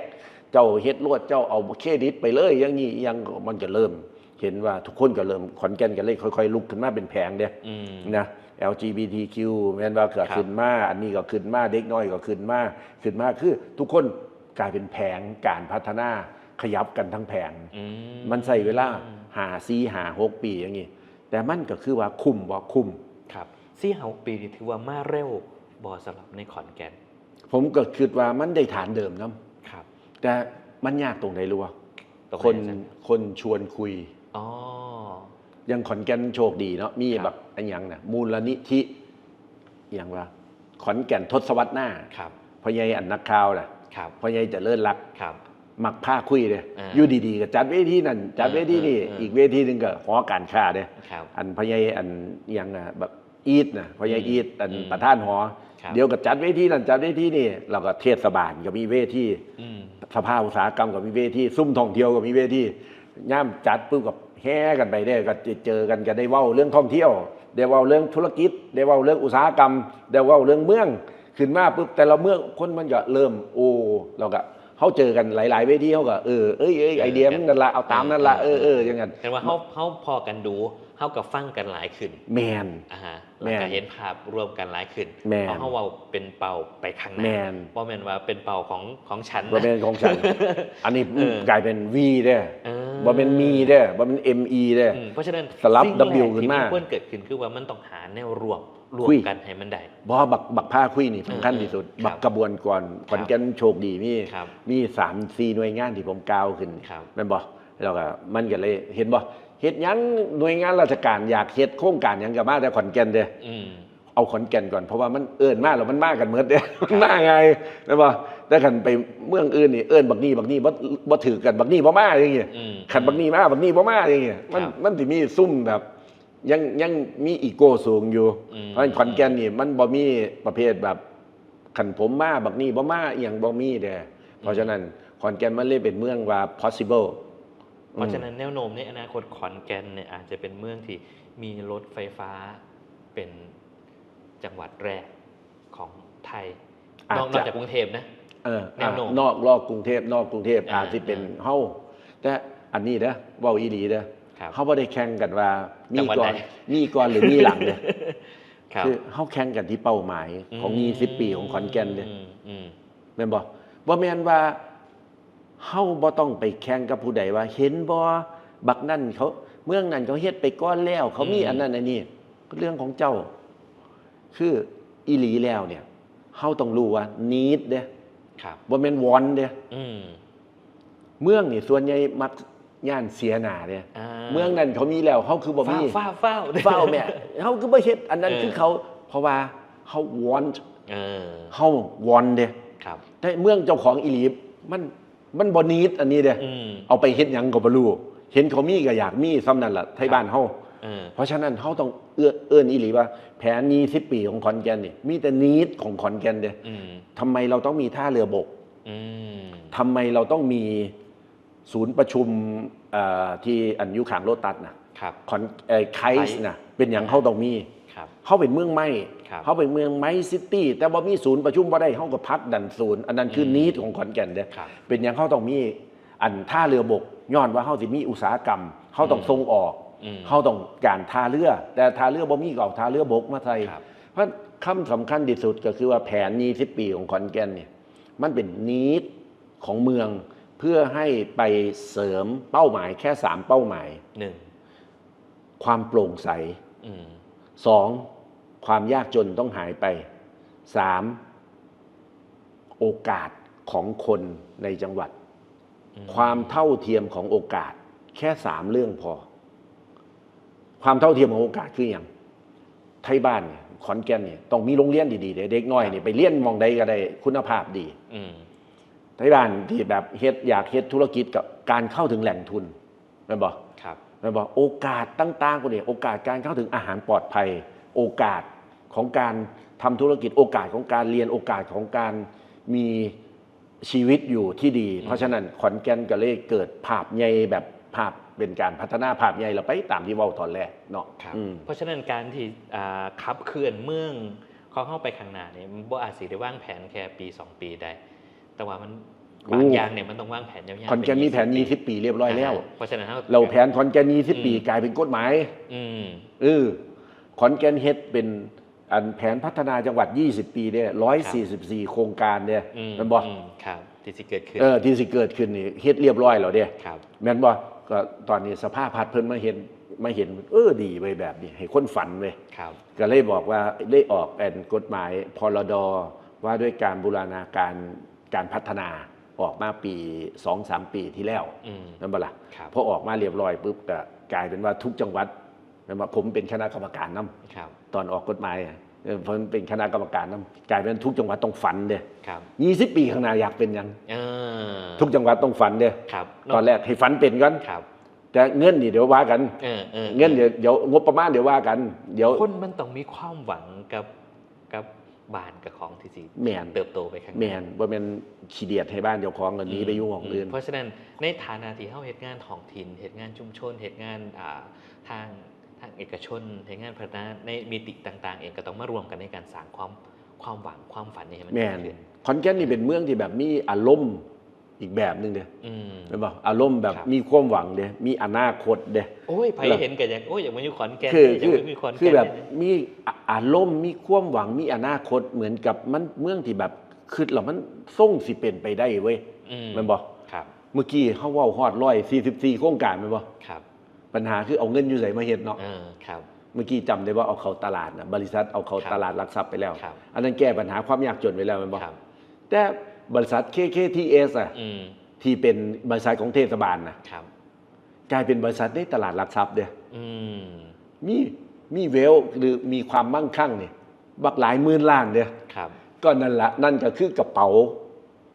เจ้าเฮ็ดโลดเจ้าเอาเครดิตไปเลยอย่างนี้อย่างมันก็เริ่ม เห็นว่าทุกคนก็เริ่มขอนแก่นก็เลยค่อยๆลุกขึ้นมาเป็นแผงเด้ อืม นะ แอลจีบีทีคิว แม่นว่าก็ ครับ ขึ้นมาอันนี้ก็ขึ้นมาเด็กน้อยก็ขึ้นมาขึ้นมาคือทุกคนกลายเป็นแผงการพัฒนาขยับกันทั้งแผง อืม มันใช้เวลาห้าสี่ห้าหกปีอย่างนี้ แต่มันก็คือว่าคุ้มบ่คุ้ม ครับสี่ห้าหกปีนี่ถือว่ามาเร็วบ่สำหรับในขอนแก่น ผมก็คิดว่ามันได้ฐานเดิมนำ ครับ แต่มันยากตรงไหนรู้บ่ ตรงไหน คน อาจารย์ คนชวนคุย อ๋อ อย่างขอนแก่นโชคดีเนาะ มี ครับ แบบอันหยังนะ มูลนิธิ อย่างว่า ขอนแก่นทศวรรษหน้า ครับ พ่อใหญ่อันนักข่าวน่ะ ครับ พ่อใหญ่เจริญรัก ครับ มักพาคุยเลย อ่า อยู่ดีๆก็จัดเวทีนั่น จัดเวทีนี่ อ่าอ่า อีกเวทีหนึ่งก็หอการค้าเด้ ครับ อันพ่อใหญ่อันหยังนะแบบอีทนะพ่อใหญ่ อืม อีทอัน อืม ประธานหอ ครับ เดี๋ยวก็จัดเวทีนั่นจัดเวทีนี่ แล้วก็เทศบาลก็มีเวที อืม สภาอุตสาหกรรมก็มีเวที ซุ่มท่องเที่ยวก็มีเวที ย่ามจัดปุ๊บก็แห่กันไปเด้ ก็เจอกันก็ได้เว้าเรื่องท่องเที่ยว ได้เว้าเรื่องธุรกิจ ได้เว้าเรื่องอุตสาหกรรม ได้เว้าเรื่องเมือง ขึ้นมาปุ๊บแต่ละเมืองคนมันก็เริ่ม โอ้ เราก็เฮาเจอกันหลายๆเวที เฮาก็เออ เอ้ยเอ้ย เออ ไอเดียมันนั่นละ เอาตามนั่นละ เอ เอ อ อเอออย่างนั้น แต่ว่าเฮาเฮาพอกันดู เฮาก็ฟังกันหลายขึ้น แมน อ่าฮะ แม่น แล้วก็เห็นภาพรวมกันหลายขึ้น แม่น เพราะเฮาเว้าเป็นเป้าไปข้างหน้า แม่น บ่แม่นว่าเป็นเป้าของของฉัน บ่แม่นของฉัน อันนี้ เออ กลายเป็น V เด้อ เออ บ่แม่น me เด้อ บ่แม่น M E เด้อ อืมเพราะฉะนั้น สลับ สิ่งแรก W ขึ้นมา ที่ควรเกิดขึ้นคือว่ามันต้องหาแนวร่วมร่วม คุย กันให้มันได้ บ่บักบักพาคุยนี่สำคัญที่สุด เออเออ บักกระบวนการขอนแก่นโชคดีมี ครับ มีสามสี่หน่วยงานที่ผมกล่าวขึ้น ครับ แม่นบ่ แล้วก็มันก็เลยเห็นบ่ เฮ็ดหยังหน่วยงานราชการอยากเฮ็ดโครงการหยังก็มาแต่ขอนแก่นเด้อ อืม เอาขอนแก่นก่อน เพราะว่ามันเอิ้นมาแล้วมันมากันหมดเด้ มันมาง่ายแม่นบ่ แต่คันไปเมืองอื่นนี่เอิ้นบักนี่บักนี่บ่บ่ถือกัน บักนี่บ่มาอย่างงี้ อืม คันบักนี่มาบักนี่บ่มาอย่างงี้ มัน ครับ มันสิมีซุ่มแบบ ยังยังมีอีโก้สูงอยู่ อืม เพราะฉะนั้นขอนแก่นนี่มันบ่มีประเภทแบบ คันผมมาบักนี่บ่มาอีหยังบ่มีเด้ เพราะฉะนั้นขอนแก่นมันเลยเป็นเมืองว่า possible เพราะฉะนั้นแนวโน้มในอนาคตขอนแก่นเนี่ยอาจจะเป็นเมืองที่มีรถไฟฟ้าเป็นจังหวัดแรกของไทย อาจ นอก จะ นอกจากกรุงเทพฯนะ เออ แนวโน้ม อ่ะนอกรอบกรุงเทพฯ นอกกรุงเทพฯ อ่า อาจจะเป็นเฮาแต่อันนี้นะเว้าอีหลีเด้อ ครับ เฮาบ่ได้แข่งกันว่า มี จังหวัด ก่อน ไหน มีก่อนหรือมีหลังเด้อ ครับ คือเฮาแข่งกันที่เป้าหมายของ อืม ยี่สิบปีของขอนแก่นเด้อ อืมอืม แม่นบ่ บ่แม่นว่าเฮาบ่ต้องไปแข่งกับผู้ใดว่า เห็นบ่ บักนั่นเขา เมืองนั่นเขาเฮ็ดไปก่อนแล้ว เขามี อืม อันนั้นอันนี้ เรื่องของเจ้า คืออีหลีแล้วเนี่ย เฮาต้องรู้ว่า need เด้ ครับ บ่แม่น want เด้ อืม เมืองนี่ส่วนใหญ่มักย่านเสียหน้าเด้ อ่า เมืองนั่นเขามีแล้ว เฮาคือบ่มี ฟ้าวฟ้าว ฟ้าวแม่ เฮาคือบ่เฮ็ด อันนั้น เออ คือเขา เพราะว่าเฮา want เออ เฮา want เด้ ครับ แต่เมืองเจ้าของอีหลีมันมันบ่ need อันนี้เด้ อืม เอาไปเฮ็ดหยังก็บ่รู้ เห็นเขามีก็อยากมีส่ำนั่นล่ะไทบ้านเฮา เออ เพราะฉะนั้นเฮาต้องเอื้อเอิ้นอีหลีว่าแผนยี่สิบปีของขอนแก่นนี่มีแต่ need ของขอนแก่นเด้ อืม ทำไมเราต้องมีท่าเรือบก อืม ทำไมเราต้องมีศูนย์ประชุมเอ่อที่อันอยู่ข้างโลตัสนะครับ ขอนเอ่อ KAIS นะ เป็นหยังเฮาต้องมี ครับ เฮาเป็นเมืองใหม่ ครับ เฮาเป็นเมืองใหม่ city แต่บ่มีศูนย์ประชุมบ่ได้ เฮาก็ผลักดันศูนย์ อันนั้นคือ อืม need ของขอนแก่นเด้ ครับ เป็นหยังเฮาต้องมีอันท่าเรือบก ย้อนว่าเฮาสิมีอุตสาหกรรม เฮาต้อง อืม ส่งออก อืม เฮาต้องการท่าเรือ แต่ท่าเรือบ่มีก็เอาท่าเรือบกมาใส่ ครับ เพราะคำสำคัญที่สุดก็คือว่าแผนยี่สิบปีของขอนแก่นเนี่ย มันเป็น need ของเมือง เพื่อให้ไปเสริมเป้าหมายแค่สามเป้าหมาย หนึ่ง ความโปร่งใส อืม สอง ความยากจนต้องหายไป สาม โอกาสของคนในจังหวัด อืม ความเท่าเทียมของโอกาส แค่สามเรื่องพอ ความเท่าเทียมของโอกาสคือหยัง ไทบ้านเนี่ยขอนแก่นเนี่ยต้องมีโรงเรียนดีๆเด้ เด็กน้อยเนี่ยไปเรียนหม่องใดก็ได้คุณภาพดี อืม ไทบ้านที่แบบเฮ็ดอยากเฮ็ดธุรกิจกับการเข้าถึงแหล่งทุนแม่นบ่ ครับ แม่นบ่ โอกาสต่างๆพวกนี้ โอกาสการเข้าถึงอาหารปลอดภัย โอกาสของการทำธุรกิจ โอกาสของการเรียน โอกาสของการมีชีวิตอยู่ที่ดี อืม เพราะฉะนั้นขอนแก่นก็เลยเกิดภาพใหญ่แบบภาพเป็นการพัฒนาภาพใหญ่แล้วไปตามที่เว้าตอนแรกเนาะ ครับ อืม เพราะฉะนั้นการที่อ่าขับเคลื่อนเมืองของเฮาไปข้างหน้าเนี่ยมันบ่อาจสิได้วางแผนแค่ปีสองปีได้ แต่ว่ามัน โอ้ บางอย่างเนี่ยมันต้องวางแผนยาวๆ ขอนแก่นมีแผน เป็น ยี่สิบปีเรียบร้อยแล้ว าเพราะฉะนั้นเฮา เราแผนขอนแก่นยี่สิบปี อืม กลายเป็นกฎหมาย อืม เออ ขอนแก่นเฮ็ดเป็นอันแผนพัฒนาจังหวัดยี่สิบปีเด้ ร้อยสี่สิบสี่โครงการเด้ อืม แม่นบ่ อืมครับที่สิเกิดขึ้น เออ ที่สิเกิดขึ้นนี่เฮ็ดเรียบร้อยแล้วเด้ ครับ แม่นบ่ ก็ตอนนี้สภาพัฒน์เพิ่นมาเห็น มาเห็น เออ ดีไว้ยแบบนี้ ให้คนฝันเว้ย ครับ ก็เลยบอกว่าได้ออกเป็นกฎหมาย พรด ว่าด้วยการบูรณาการการพัฒนาออกมาปีสองสามปีที่แล้ว อืม นั่นบ่ล่ะ ครับ พอออกมาเรียบร้อยปุ๊บก็กลายเป็นว่าทุกจังหวัดนั่นว่าผมเป็นคณะกรรมการนำ ครับ ตอนออกกฎหมายอะเออผมเป็นคณะกรรมการนำกลายเป็นทุกจังหวัดต้องฝันเด้ ครับ ยี่สิบปีข้างหน้าอยากเป็นหยัง เออ ทุกจังหวัดต้องฝันเด้ ครับ ตอนแรกให้ฝันเป็นก่อน ครับ แต่เงินนี่เดี๋ยวว่ากัน เออเออ เงินเดี๋ยวเดี๋ยวงบประมาณเดี๋ยวว่ากัน เดี๋ยว คนมันต้องมีความหวังกับกับบ้านกับของที่สิ แม่น เติบโตไปข้างหน้า แม่นบ่แม่นขี้เดียดให้บ้านเจ้าของกันนี้ไปอยู่หม่องอื่น เพราะฉะนั้นในฐานะที่เฮาเฮ็ดงานท้องถิ่นเฮ็ดงานชุมชนเฮ็ดงานอ่าทางทางเอกชนเฮ็ดงานพัฒนาในมิติต่าง ๆ เองก็ต้องมารวมกันในการสร้างความความหวังความฝันนี่ให้มัน แม่ เกิ น ดขึ้น ขอนแก่นนี่เป็นเมืองที่แบบมีอารมณ์อีกแบบหนึ่งเด้ อืม เห็นบ่อารมณ์แบบ ครับ มีความหวังเด้มีอนาคตเด้ โอ้ยไผเห็นก็อยากโอ้ยอยากมาอยู่ขอนแก่น คือ อยาก คือ มาอยู่ขอนแก่น คือแบบมีอ่ะอารมณ์มีความหวังมีอนาคตเหมือนกับมันเมืองที่แบบคิดแล้วมันส่งสิเป็นไปได้เว้ย อืม แม่นบ่ ครับ เมื่อกี้เฮาเว้าฮอดร้อยสี่สิบสี่โครงการแม่นบ่ ครับ ปัญหาคือเอาเงินอยู่ไสมาเฮ็ดเนาะ เออครับ เมื่อกี้จำได้ว่าเอาเข้าตลาดนะบริษัทเอาเข้า ครับ ตลาดหลักทรัพย์ไปแล้ว ครับ อันนั้นแก้ปัญหาความยากจนไปแล้วแม่นบ่ ครับ แต่บริษัท เค เค ที เอส อ่ะ อืม ที่เป็นบริษัทของเทศบาลนะครับ กลายเป็นบริษัทในตลาดหลักทรัพย์เด้ อืม มีมี wealth หรือมีความมั่งคั่งนี่บักหลายหมื่นล้านเด้ ครับ ก็นั่นละนั่นก็คือกระเป๋า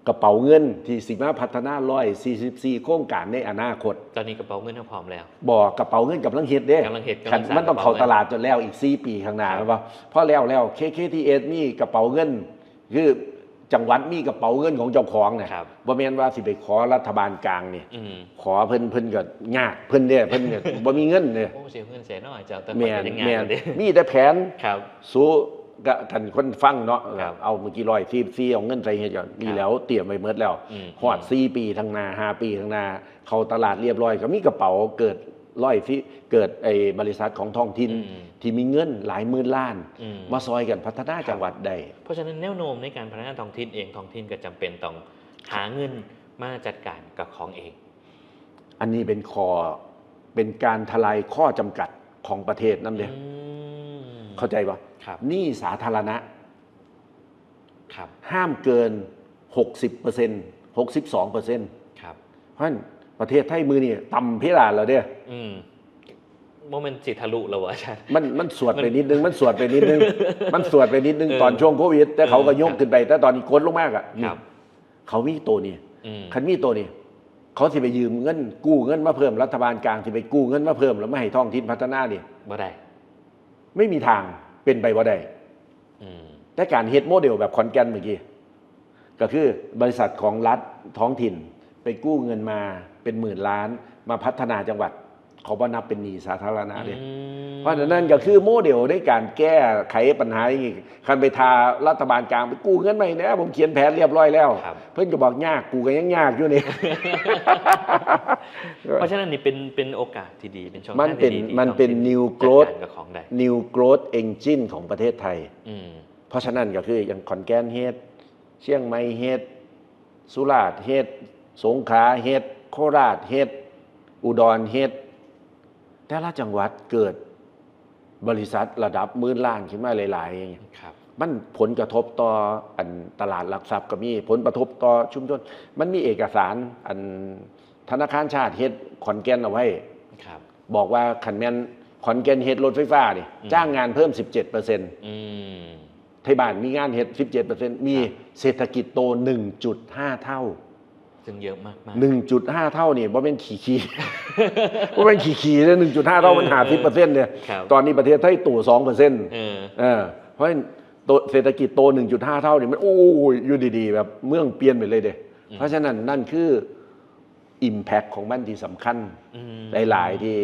กระเป๋าเงินที่สิมาพัฒนาร้อยสี่สิบสี่โครงการในอนาคต ตอนนี้กระเป๋าเงินเฮาพร้อมแล้ว บอกกระเป๋าเงินกำลังเฮ็ดเด้ กำลังเฮ็ด คัน กำลังสร้าง คันมันต้องเข้าก ระเป๋าเงิน ตลาดจนแล้วอีกสี่ปีข้างหน้า ครับ ว่าพอแล้วแล้ว เค เค ที เอส มีกระเป๋าเงิน คือจังหวัดมีกระเป๋าเงินของเจ้าของเนี่ย ครับ บ่แม่นว่าสิไปขอรัฐบาลกลางนี่ อืม ขอเพิ่นเพิ่นก็ยากเพิ่นเด้เพิ่นก็ บ่มีเงินเด้ โอ้เสียเงินเสียน้อยเจ้าแต่ แม่น ก็ยังยาก แม่น เลย มีแต่แผน ครับ สู้กับกันคนฟังเนาะ ครับ เอาเมื่อกี้ร้อยสี่สิบสี่เอาเงินใส่เฮ็ดก่อนนี่แล้วเตรียมไว้หมดแล้ว อืม ฮอดสี่ปีข้างหน้าห้าปีข้างหน้า เข้าตลาดเรียบร้อยก็มีกระเป๋าเกิดร้อยที่เกิดไอ้บริษัทของท้องถิ่น อืม ที่มีเงินหลายหมื่นล้าน อืม มาซอยกันพัฒนาจังหวัดได้ เพราะฉะนั้นแนวโน้มในการพัฒนาท้องถิ่นเองท้องถิ่นก็จำเป็นต้องหาเงินมาจัดการกับของเอง อันนี้เป็นข้อเป็นการทลายข้อจำกัดของประเทศนั่นเอง อืม เข้าใจปะ ครับ หนี้สาธารณะ ครับ ห้ามเกิน 60% 62% ครับ เพราะฉะนั้นประเทศไทยมือนี่ต่ำเพดานแล้วเด้ อืมว่ามันสิทะลุแล้ววะอาจารย์ มันมันสวดไปนิดนึง มันสวดไปนิดนึง มันสวดไปนิดนึง เออ ตอนช่วงโควิด แต่เขาก็ เออย กขึ้นไป แต่ตอนนี้กดลงมากอ่ะ ครับ เขามีตัวนี้ อืม คันมีตัวนี้ เขาสิไปยืมเงินกู้เงินมาเพิ่มรัฐบาลกลางสิไปกู้เงินมาเพิ่มแล้วมาให้ท้องถิ่นพัฒนานี่ บ่ได้ ไม่มีทางเป็นไปบ่ได้ อืม แต่การเฮ็ดโมเดลแบบขอนแก่นเมื่อกี้ก็คือบริษัทของรัฐท้องถิ่นไปกู้เงินมาเป็นหมื่นล้านมาพัฒนาจังหวัด เขาบ่นับเป็นหนี้สาธารณะเด้ อืม เพราะฉะนั้นก็คือโมเดลในการแก้ไขปัญหาอย่างนี้คันไปทารัฐบาลกลางไปกู้เงินมาให้แหน่ผมเขียนแผนเรียบร้อยแล้ว ครับ เพิ่นก็บอกยากกูก็ยังยากอยู่นี่ เพราะฉะนั้นนี่เป็นเป็นโอกาสที่ดีเป็นช่อง มันเป็น ทางที่ดีที่ มันเป็น ท้องถิ่ new growth จัดการกับของได้ new growth engine ของประเทศไทย อืม เพราะฉะนั้นก็คืออย่างขอนแก่นเฮ็ดเชียงใหม่เฮ็ดสุราษฎร์เฮ็ดสงขลาเฮ็ดโคราชเฮ็ดอุดรเฮ็ดแต่ละจังหวัดเกิดบริษัทระดับหมื่นล้านขึ้นมาหลายๆอย่างเงี้ย ครับ มันผลกระทบต่ออันตลาดหลักทรัพย์ก็มีผลกระทบต่อชุมชน มันมีเอกสารอันธนาคารชาติเฮ็ดขอนแก่นเอาไว้ ครับ บอกว่าคันแม่นขอนแก่นเฮ็ดรถไฟฟ้านี่ อืม จ้างงานเพิ่ม สิบเจ็ดเปอร์เซ็นต์ อืม ไทยบ้านมีงานเฮ็ด สิบเจ็ดเปอร์เซ็นต์ มี ครับ เศรษฐกิจโต 1.5 เท่า ซึ่งเยอะมากมาก 1.5 เท่านี่บ่แม่นขี้ๆ บ่แม่นขี้ๆเด้อ1.5 เท่ามัน เออ ห้าสิบเปอร์เซ็นต์เนี่ย ครับ ตอนนี้ประเทศไทยโต สองเปอร์เซ็นต์ เออ เออเพราะฉะนั้นโตเศรษฐกิจโต 1.5 เท่านี่มันโอ้ยอยู่ดีๆ แบบเมืองเปลี่ยนไปเลยเด้ อืม เพราะฉะนั้นนั่นคือ impact ของมันที่สำคัญ อืม หลายๆที่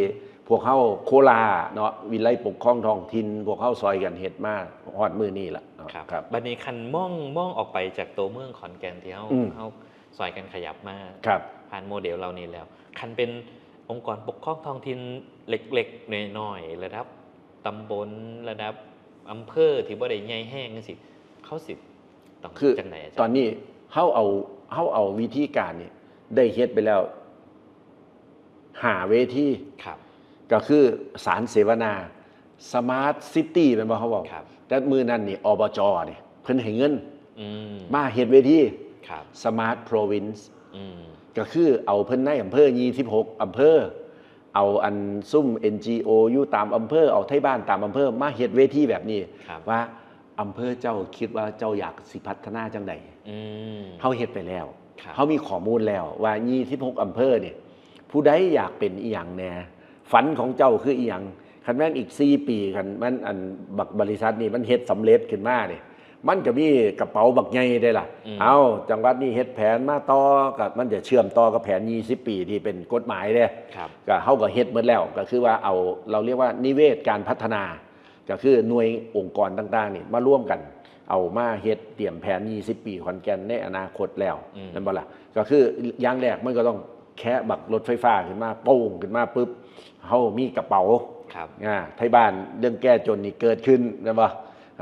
พวกเฮาโคราชเนาะวิไลปกครองท้องถิ่น พวกเฮาซอยกันเฮ็ดมาฮอดมื้อนี้ล่ะเนาะ ครับ ครับ บัดนี้คันมองมองออกไปจากตัวเมืองขอนแก่นที่เฮา อืม เฮาซอยกันขยับมา ครับ ผ่านโมเดลเหล่านี้แล้ว คันเป็นองค์กรปกครองท้องถิ่นเล็กๆน้อยๆระดับตำบลระดับอำเภอที่บ่ได้ใหญ่แฮงจังซี่เขาสิต้อง คือ จังไดอาจารย์ ตอนนี้เฮาเอาเฮาเอาวิธีการนี่ได้เฮ็ดไปแล้วห้าเวที ครับ ก็คือสารเสวนา Smart City แม่นบ่เขาบอก ครับ แต่มื้อนั้นนี่ อบจ นี่เพิ่นให้เงิน อืม มาเฮ็ดเวที ครับ Smart Province อืม ก็คือเอาเพิ่นในอำเภอยี่สิบหกอำเภอ เอาอันซุ่ม เอ็น จี โอ อยู่ตามอำเภอ เอาไทบ้านตามอำเภอ มาเฮ็ดเวทีแบบนี้ ครับ ว่าอำเภอเจ้าคิดว่าเจ้าอยากสิพัฒนาจังใด อืม เฮาเฮ็ดไปแล้ว ครับ เฮามีข้อมูลแล้วว่ายี่สิบหกอำเภอนี่ ผู้ใดอยากเป็นอีหยังแหน่ ฝันของเจ้าคืออีหยัง คันแม่นอีกสี่ปี คันมันอันบักบริษัทนี่มันเฮ็ดสำเร็จขึ้นมานี่ มันก็มีกระเป๋าบักใหญ่เด้ล่ะ อืม เอาจังหวัดนี้เฮ็ดแผนมาต่อ ก็มันจะเชื่อมต่อกับแผนยี่สิบปีที่เป็นกฎหมายเด้ ครับ ก็เฮาก็เฮ็ดหมดแล้ว ก็คือว่าเอา เราเรียกว่านิเวศการพัฒนา ก็คือหน่วยองค์กรต่างๆนี่มาร่วมกัน เอามาเฮ็ดเตรียมแผนยี่สิบปีขอนแก่นในอนาคตแล้ว อืม นั่นบ่ล่ะ ก็คืออย่างแรกมันก็ต้องแคะบักรถไฟฟ้าขึ้นมา โป้งขึ้นมาปุ๊บ เฮามีกระเป๋า ครับ อ่า ไทบ้านเรื่องแก้จนนี่เกิดขึ้น นั่นบ่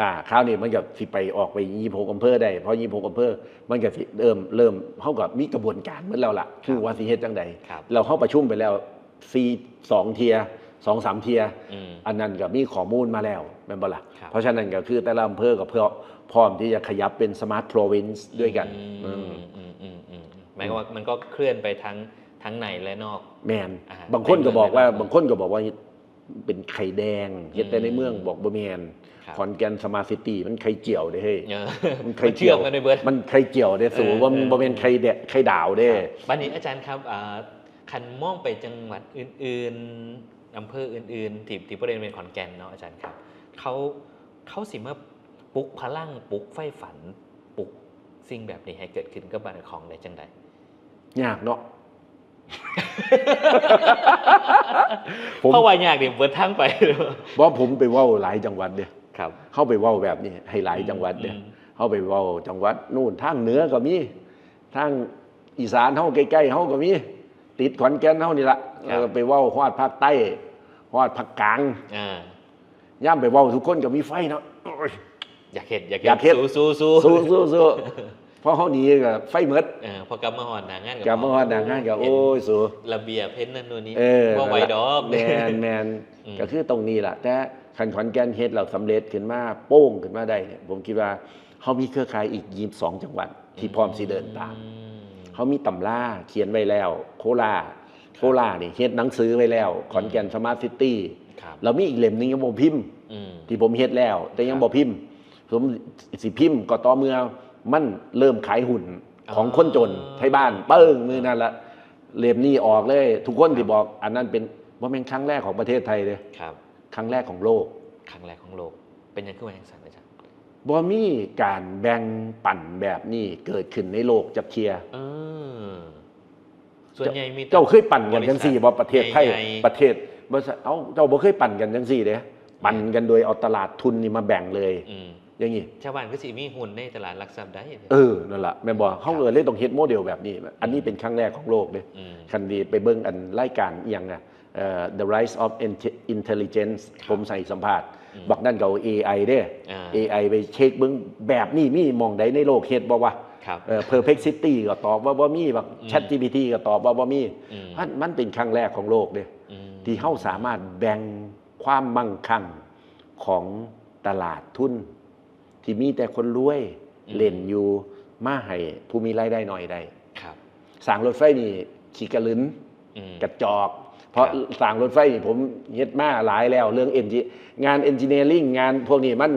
อ่า คราวนี้มันก็สิไปออกไปยี่สิบหกอำเภอได้ เพราะยี่สิบหกอำเภอ มันก็สิเริ่ม เริ่ม เฮาก็มีกระบวนการหมดแล้วล่ะ คือว่าสิเฮ็ดจังใด ครับ เราเฮาประชุมไปแล้วสี่ สองเทื่อ สองสามเทื่อ อืม อันนั้นก็มีข้อมูลมาแล้ว แม่นบ่ล่ะ ครับ เพราะฉะนั้นก็คือแต่ละอำเพอก็เพื่อพร้อมที่จะขยับเป็น Smart Province ด้วยกัน อืม อืม อืมอืมอืมหมายความว่ามันก็เคลื่อนไปทั้งทั้งในและนอก แม่น อ่า บางคนก็บอกว่า เป็นเมือง บางคนก็บอกว่าเป็นไข่แดง เฮ็ดแต่ในเมือง อืม บอกบ่แม่น ครับ ขอนแก่น Smart City มันไข่เจียวเด้เฮ้ย เออ มันไข่เจียว มันเชื่อมกันไปเบิด มันไข่เจียวเด้สู เออ ว่ามัน เออ บ่แม่นไข่แดงไข่ดาวเด้ ครับบัดนี้อาจารย์ครับอ่าคันมองไปจังหวัดอื่นๆอำเภออื่นๆที่ที่บ่ได้เป็นขอนแก่นเนาะอาจารย์ครับ เขาเขาสิมาปลุกพลังปลุกไฟฝันปลุกสิ่งแบบนี้ให้เกิดขึ้นกับบ้านของได้จังใด ยากเนาะ ผม เพราะว่ายากนี่เบิดทางไป ว่าผมไปเว้าหลายจังหวัดเด้ ครับ เฮาไปเว้าแบบนี้ให้หลายจังหวัดเด้ อืม เฮาไปเว้าจังหวัดนู่น ทางเหนือก็มี ทางอีสานเฮาใกล้ๆเฮาก็มี ติดขอนแก่นเฮานี่ละ ครับ เออ ไปเว้าฮอดภาคใต้ ฮอดภาคกลาง อ่า ย่ามไปเว้าทุกคนก็มีไฟเนาะ โอ้ย อยากเฮ็ดอยาก อยากเฮ็ด สู้สู้สู้ สู้สู้สู้เพราะเฮาหนีก็ไฟหมด เออพอกลับมาฮอดหน้างาน กลับมาฮอดหน้างานก็ เห็น โอ้ยสู ระเบียบเห็นนั่นนู่นนี่ เออ บ่ไหวดอก แมนแมน อืม ก็คือตรงนี้แหละ แต่คันขอนแก่นเฮ็ดเราสำเร็จขึ้นมาโป้งขึ้นมาได้เนี่ย ผมคิดว่าเฮามีเครือข่ายอีกยี่สิบสองจังหวัดที่พร้อมสิเดินตาม อืม เฮามีตำราเขียนไว้แล้ว โคราช โคราชนี่เฮ็ดหนังสือไว้แล้ว ขอนแก่น Smart City ครับ เรามีอีกเล่มหนึงยังบ่พิมพ์ อืม ที่ผมเฮ็ดแล้ว แต่ยัง ครับ บ่พิมพ์ ผมสิพิมพ์ก็ต่อเมื่อมันเริ่มขายหุ้นของคนจน อ๋อ ไทบ้านเปิ้งมื้อนั้นละ เล่มนี้ออกเลย ทุกคนที่บอก อันนั้นเป็นบ่แม่นครั้งแรกของประเทศไทยเลย ครับ ครั้งแรกของโลก ครั้งแรกของโลก เป็นยังคือว่าจังซั่นอาจารย์ บ่มีการแบ่งปันแบบนี้เกิดขึ้นในโลกจักเทื่อ เออส่วนใหญ่มีแต่ เจ้าเคยปั่นกันจังซี่บ่ ประเทศไทย ใหญ่ๆ ประเทศบ่ซะเอ้าเจ้าบ่เคยปั่นกันจังซี่เด้ ปั่นกันโดยเอาตลาดทุนนี่มาแบ่งเลย อืม อย่างนี้ ชาวบ้านก็สิมีหุ้นในตลาดหลักทรัพย์ได้ เออนั่นล่ะแม่นบ่เฮาเลยต้องเฮ็ดโมเดลแบบนี้ อันนี้เป็นครั้งแรกของโลกเด้ อืม คันดีไปเบิ่งอันรายการอีหยังนะเอ่อ The Rise of Inte- Intelligence ครับ ผมใส่สัมภาษณ์ อืม บักนั่นก็เอา เอไอ เด้ อ่า เอไอ ไปเช็คเบิ่งแบบนี้มีหม่องใดในโลกเฮ็ดบ่วะ ครับ เอ่อ Perplexity ก็ตอบว่าบ่มีบัก อืม ChatGPT ก็ตอบว่าบ่มี อืม มันมันเป็นครั้งแรกของโลกเด้ อืม ที่เฮาสามารถแบ่งความมั่งคั่งของตลาดทุน ที่มีแต่คนรวย อืม เล่นอยู่มาให้ผู้มีรายได้น้อยได้ ครับ สร้างรถไฟนี่ขี้กระลึน อืม กระจอก เพราะ ครับ สร้างรถไฟนี่ผมเฮ็ดมาหลายแล้ว เรื่อง engi- งาน engineering งานพวกนี้มัน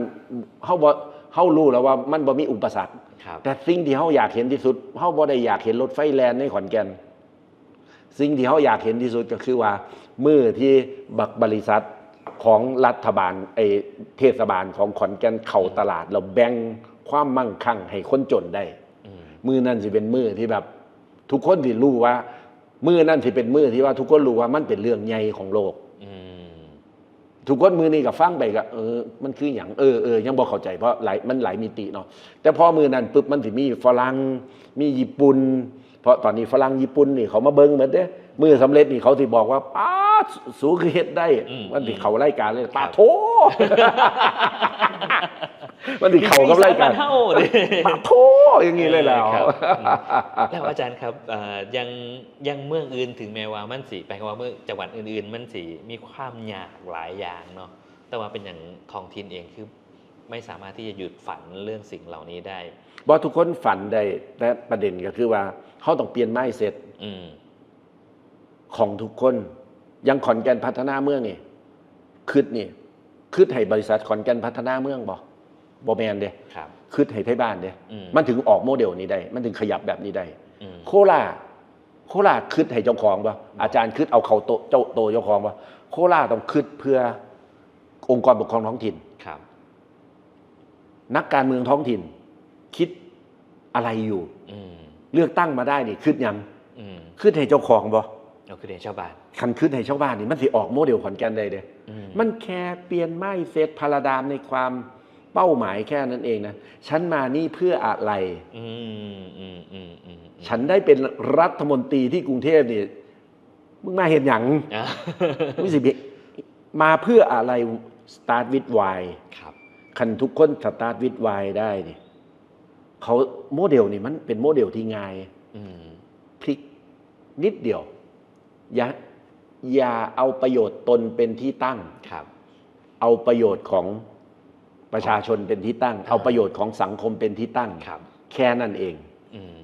เฮาบ่เฮารู้แล้วว่ามันบ่มีอุปสรรค ครับ แต่สิ่งที่เฮาอยากเห็นที่สุดเฮาบ่ได้อยากเห็นรถไฟแล่นในขอนแก่น สิ่งที่เฮาอยากเห็นที่สุดก็คือว่ามื้อที่บักบริษัทของรัฐบาลไอ้เทศบาลของขอนแก่นเข้าตลาดแล้วแบ่งความมั่งคั่งให้คนจนได้ อืม มื้อนั้นสิเป็นมื้อที่แบบ ทุกคนสิรู้ว่า มื้อนั้นสิเป็นมื้อที่ว่าทุกคนรู้ว่ามันเป็นเรื่องใหญ่ของโลก อืม ทุกคนมื้อนี้ก็ฟังไปก็เออมันคือหยังเออเออยังบ่เข้าใจเพราะหลายมันหลายมิติเนาะแต่พอมื้อนั้นปุ๊บมันสิมีฝรั่งมีญี่ปุ่น เพราะตอนนี้ฝรั่งญี่ปุ่นนี่เขามาเบิ่งหมดเด้มื้อสำเร็จนี่เขาสิบอกว่าป๊าดสูคือเฮ็ดได้ อืม มันสิเข้ารายการเลย ครับ ปาโท มันสิเข้ากับรายการ มีบริษัทบ้านเฮาเด้ ปาโทอย่างนี้เลยแล้ว ครับอืมแล้วอาจารย์ครับเอ่อยังยังเมืองอื่นถึงแม้ว่ามันสิแปลว่าเมืองจังหวัดอื่นๆ มันสิมีความยากหลายอย่างเนาะแต่ว่าเป็นอย่างท้องถิ่นเองคือ ไม่สามารถที่จะหยุดฝันเรื่องสิ่งเหล่านี้ได้ บ่ทุกคนฝันได้ แต่ประเด็นก็คือว่าเฮาต้องเปลี่ยน mindset อืม ของทุกคน อย่างขอนแก่นพัฒนาเมืองนี่ คิดนี่ คิดให้บริษัทขอนแก่นพัฒนาเมืองบ่ บ่แม่นเด้ ครับ คิดให้ไทบ้านเด้ อืม มันถึงออกโมเดลนี้ได้ มันถึงขยับแบบนี้ได้ อืม โคราช โคราชคิดให้เจ้าของบ่ อาจารย์คิดเอาเข้าโตะเจ้าโตะเจ้าของบ่ โคราชต้องคิดเพื่อองค์กรปกครองท้องถิ่น ครับ นักการเมืองท้องถิ่น คิดอะไรอยู่ อืม เลือกตั้งมาได้นี่คิดหยัง อืม คิดให้เจ้าของบ่ เราคือเรียนชาวบ้าน คันคิดให้ชาวบ้านนี่มันสิออกโมเดลขอนแก่นได้เด้ อืม มันแค่เปลี่ยน mindset paradigm ในความเป้าหมายแค่นั้นเองนะ ฉันมานี่เพื่ออะไร อืมอืมอืมอืมอืม ฉันได้เป็นรัฐมนตรีที่กรุงเทพฯนี่ มึงมาเฮ็ดหยัง อ่า มึงสิมาเพื่ออะไร start with why ครับ คันทุกคน start with why ได้นี่ เขาโมเดลนี่มันเป็นโมเดลที่ง่าย อืม พลิกนิดเดียว อย่าอย่าเอาประโยชน์ตนเป็นที่ตั้ง ครับ เอาประโยชน์ของประชาชนเป็นที่ตั้ง เอาประโยชน์ของสังคมเป็นที่ตั้ง ครับ แค่นั้นเอง อืม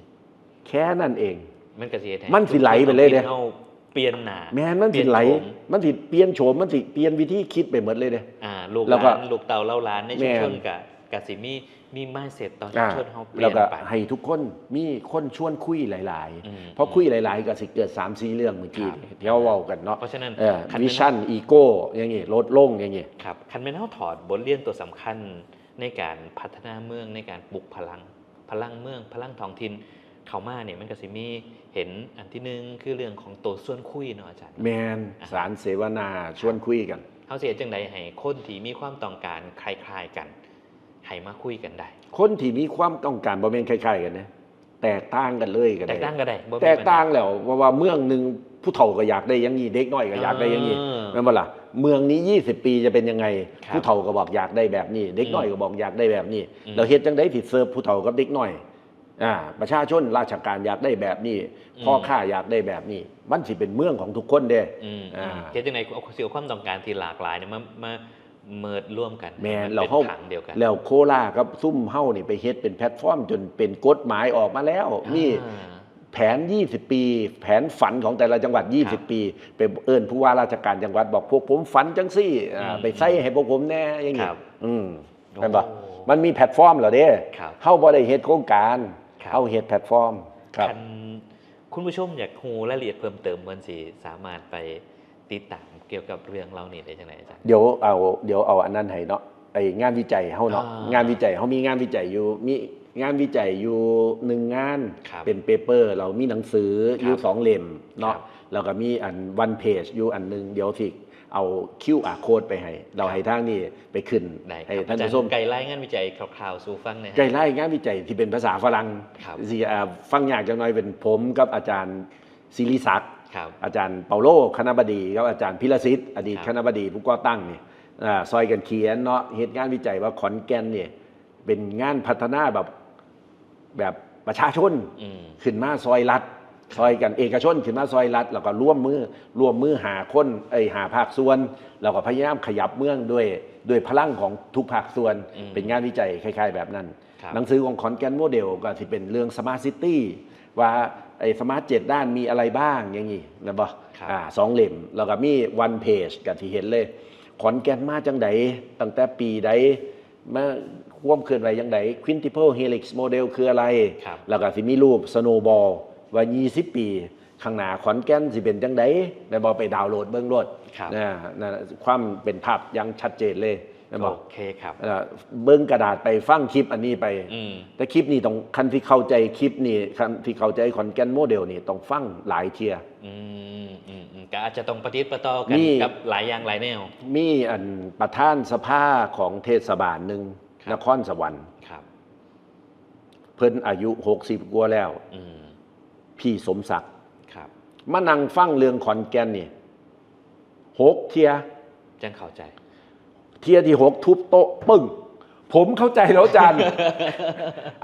แค่นั้นเอง มันก็สิเฮ็ดให้ มันสิไหลไปเลยเด้ ชุมชนท้องถิ่นเฮาเปลี่ยนหน้า แม่นมันสิไหล เปลี่ยนโฉม มันสิเปลี่ยนโฉมมันสิเปลี่ยนวิธีคิดไปหมดเลยเด้ อ่า ลูก แล้ว ห ก็ ลานลูกเต่าเล่าหลานในชุมชน แม่น กะกะสิมีมี mindset ต่อชุ อ่าม ชนเฮาเปลี่ แล้ ยน วก็ ไป ให้ทุกคนมีคนชวนคุยหลาย อืม ๆ เพราะคุยหลาย ๆ ก็สิเกิดสามสี่เรื่องเมื่อกี้ ครับ ที่เราเว้ากันเนาะ เพราะฉะนั้น เออ คัน vision ego อย่างงี้ลดลงอย่างงี้ ครับ คันแม่นเฮาถอดบทเรียนตัวสำคัญในการพัฒนาเมืองในการปลุกพลัง พลังเมืองพลังท้องถิ่นเข้ามาเนี่ยมันก็สิมีเห็นอันที่หนึ่งคือเรื่องของตัวชวนคุยเนาะอาจารย์ แม่นสารเสวนาชวนคุยกัน เฮาสิเฮ็ดจังใดให้คนที่มีความต้องการคล้ายๆกันให้มาคุยกันได้ คนที่มีความต้องการบ่แม่นคล้ายๆกันนะแตกต่างกันเลยก็ได้ แตกต่างก็ได้บ่มี แตกต่างแล้วเพราะว่าเมืองหนึ่งผู้เฒ่าก็อยากได้อย่างนี้ เด็กน้อยก็อยากได้อย่างนี้ อ่า แม่นบ่ล่ะเมืองนี้ ยี่สิบ ปีจะเป็นยังไง ครับ ผู้เฒ่าก็บอกอยากได้แบบนี้ เด็กน้อย อืม ก็บอกอยากได้แบบนี้ อืม เราเฮ็ดจังได๋สิเสิร์ฟผู้เฒ่ากับเด็กน้อยอ่าประชาชนราชการอยากได้แบบนี้ อืม พ่อค้าอยากได้แบบนี้ มันสิเป็นเมืองของทุกคนเด้ อืม อ่า เฮ็ดจังได๋เอาสิเอาความต้องการที่หลากหลายเนี่ยมามาเมิดร่วมกัน แม่น ให้ เรา เป็น เฮา ทางเดียวกัน แล้วโคราชกับซุมเฮานี่ไปเฮ็ดเป็นแพลตฟอร์มจนเป็นกฎหมายออกมาแล้ว อ่า มีแผน ยี่สิบ ปี แผนฝันของแต่ละจังหวัด ครับ ยี่สิบ ปี ไปเอิ้นผู้ว่าราชการจังหวัดบอกพวกผมฝันจังซี่อ่า อืม ไปใส่ให้พวกผมแหน่อย่างนี้ ครับ อืม โอ้ แม่นบ่มันมีแพลตฟอร์มแล้วเด้ ครับ เฮาบ่ได้เฮ็ดโครงการ ครับ เฮาเฮ็ดแพลตฟอร์มครับ คันคุณผู้ชมอยากรู้รายละเอียดเพิ่มเติมเพิ่นสิสามารถไปติดตามเกี่ยวกับเรื่องเหล่านี้ได้จังได๋อาจารย์ เดี๋ยวเอาเดี๋ยวเอาอันนั้นให้เนาะไอ้งานวิจัยเฮาเนาะ อ่าง งานวิจัยเฮามีงานวิจัยอยู่มีงานวิจัยอยู่หนึ่งงาน ครับ เป็นเปเปอร์เรามีหนังสือ ครับ อยู่สองเล่มเนาะ ครับ แล้วก็มีอัน one page อยู่อันหนึ่งเดี๋ยวที่เอา QR code ไปให้ เราให้ทางนี้ไปขึ้น ได้ค ให้ รับ ท่าน อาจาร ผู้ ย์ ชม ไกด์ไลน์งานวิจัยคร่าวๆสู่ฟังหน่อยฮะ ไกด์ไลน์งานวิจัยที่เป็นภาษาฝรั่ง ครับ สิอ่าฟังยากจังหน่อยเป็นผมกับอาจารย์ศิริศักดิ์ ครับ อาจารย์เปาโลคณบดีกับอาจารย์พิรสิทธิ์อดีต ครับ คณบดีผู้ก่อตั้งนี่อ่าซอยกันเขียนเนาะเฮ็ดงานวิจัยว่าขอนแก่นนี่เป็นงานพัฒนาแบบแบบประชาชน อืม ขึ้นมาซอยรัฐ ซอยกันเอกชนขึ้นมาซอยรัฐ แล้วก็ร่วมมือร่วมมือหาคนไอ้ยหาภาคส่วน แล้วก็พยายามขยับเมืองด้วยด้วยพลังของทุกภาคส่วน อืม เป็นงานวิจัยคล้ายๆแบบนั้น ครับ หนังสือของขอนแก่นโมเดลก็สิเป็นเรื่อง Smart City ว่าไอ้ Smart เจ็ดด้านมีอะไรบ้างอย่างนี้นะบ่ ครับ อ่าสองเล่ม แล้วก็มี one page กันที่เห็นเลย ขอนแก่นมาจังใดตั้งแต่ปีใดมาความเคลื่อนไหวจังใด Quintuple Helix Model คืออะไร ครับ แล้วก็สิมีรูป Snowball ว่า ยี่สิบ ปี ข้างหน้าขอนแก่นสิเป็นจังใดได้บ่ไปดาวน์โหลดเบิ่งโลด ครับ นะนั่นความเป็นภาพอย่างชัดเจนเลยแม่นบ่ โอเคครับ เอ่อเบิ่งกระดาษไปฟังคลิปอันนี้ไป อืม แต่คลิปนี้ต้องคันที่เข้าใจคลิปนี้คันที่เข้าใจขอนแก่นโมเดลนี่ต้องฟังหลายเทื่อ อืมอืมอืมก็อาจจะต้องประติดประต่อกัน มี กับหลายอย่างหลายแนว มีอันประธานสภาของเทศบาลหนึ่ง ครับ นครสวรรค์ ครับ เพิ่นอายุหกสิบกว่าแล้ว อืม พี่สมศักดิ์ ครับ มานั่งฟังเรื่องขอนแก่นนี่หกเทื่อ จังเข้าใจ เทื่อที่หกทุบโต๊ะปึ้ง ผมเข้าใจแล้วอาจารย์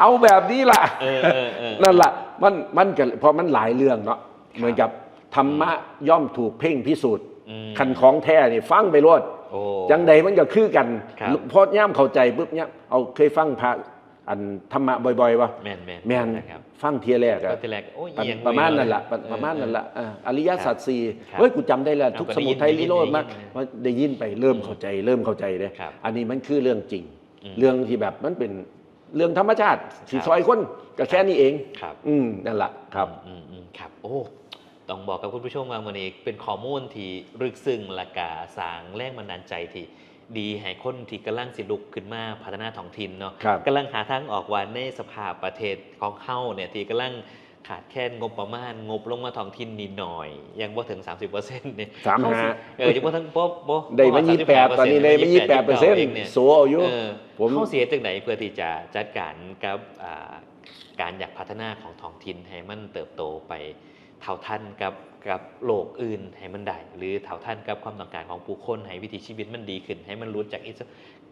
เอาแบบนี้ล่ะ เออเออเออ นั่นล่ะ มันมันก็เพราะมันหลายเรื่องเนาะ ครับ เหมือนกับธรรมะย่อมถูกเพ่งพิสูจน์ อืม คันของแท้นี่ฟังไปโลด โอ้ จังใดมันก็คือกัน ครับ พอยามเข้าใจปุ๊บเนี่ยเอาเคยฟังพระอันธรรมะบ่อยๆวะ แม่นแม่น แม่น นะครับ ฟังเทียแรกอะ ก็ทีแรกโอ้ย ประ เอียง ประมาณนั่นละ เออ ประมาณนั่นละอ่าอริยสัจสี่ ครับ เฮ้ยกูจำได้แล้ว เอา ทุกข์ ก็ สมุทัย ได้ยิน นิโรธ ได้ยิน มา นะ มาได้ยินไปเริ่มเข้าใจเริ่มเข้าใจเลย ครับ อันนี้มันคือเรื่องจริง อืม เรื่องที่แบบมันเป็นเรื่องธรรมชาติที่ ครับ ซอยคนก็แค่นี้เอง ครับ อืมนั่นแหละครับ อืมอืมครับโอ้ต้องบอกกับคุณผู้ชมว่ามื้อนี้เป็นข้อมูลที่ลึกซึ้งและกะสร้างแรงบันดาลใจที่ดีให้คนที่กำลังสิลุกขึ้นมาพัฒนาท้องถิ่นเนาะ ครับ กำลังหาทางออกว่าในสภาพประเทศของเฮาเนี่ยที่กำลังขาดแคลนงบประมาณ งบลงมาท้องถิ่นนี่หน่อย ยังบ่ถึง สามสิบเปอร์เซ็นต์ เนี่ย สามห้า เฮสิเออยังบ่ถึงบ่บ่ ได้มา บ่ ยี่สิบแปด ตอนนี้ได้มายี่สิบแปดเปอร์เซ็นต์ เองเนี่ย โซเอาอยู่ เออ ผม เฮาสิเฮ็ดจังไดเพื่อที่จะจัดการกับอ่าการอยากพัฒนาของท้องถิ่นให้มันเติบโตไปเท่าทันกับกับโลกอื่นให้มันได้ หรือเท่าทันกับความต้องการของผู้คนให้วิถีชีวิตมันดีขึ้น ให้มันหลุดจากอิส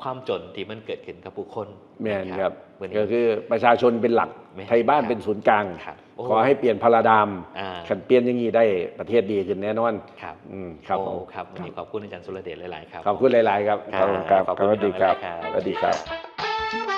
ความจนที่มันเกิดขึ้นกับผู้คน แม่นครับ มื้อนี้ ก็คือประชาชนเป็นหลัก แม่น ไทยบ้านเป็นศูนย์กลาง ครับโอ้ ขอให้เปลี่ยนพาราดาม อ่า ขันเปลี่ยนอย่างนี้ได้ประเทศดีขึ้นแน่นอน ครับ อืมครับ โอ้ ผม ครับวันนี้ขอบคุณอาจารย์สุรเดชหลายๆครับ ขอบคุณหลายๆครับ ครับ ขอบคุณครับ ขอบคุณ สวัสดีครับ หลายๆครับ สวัสดีครับ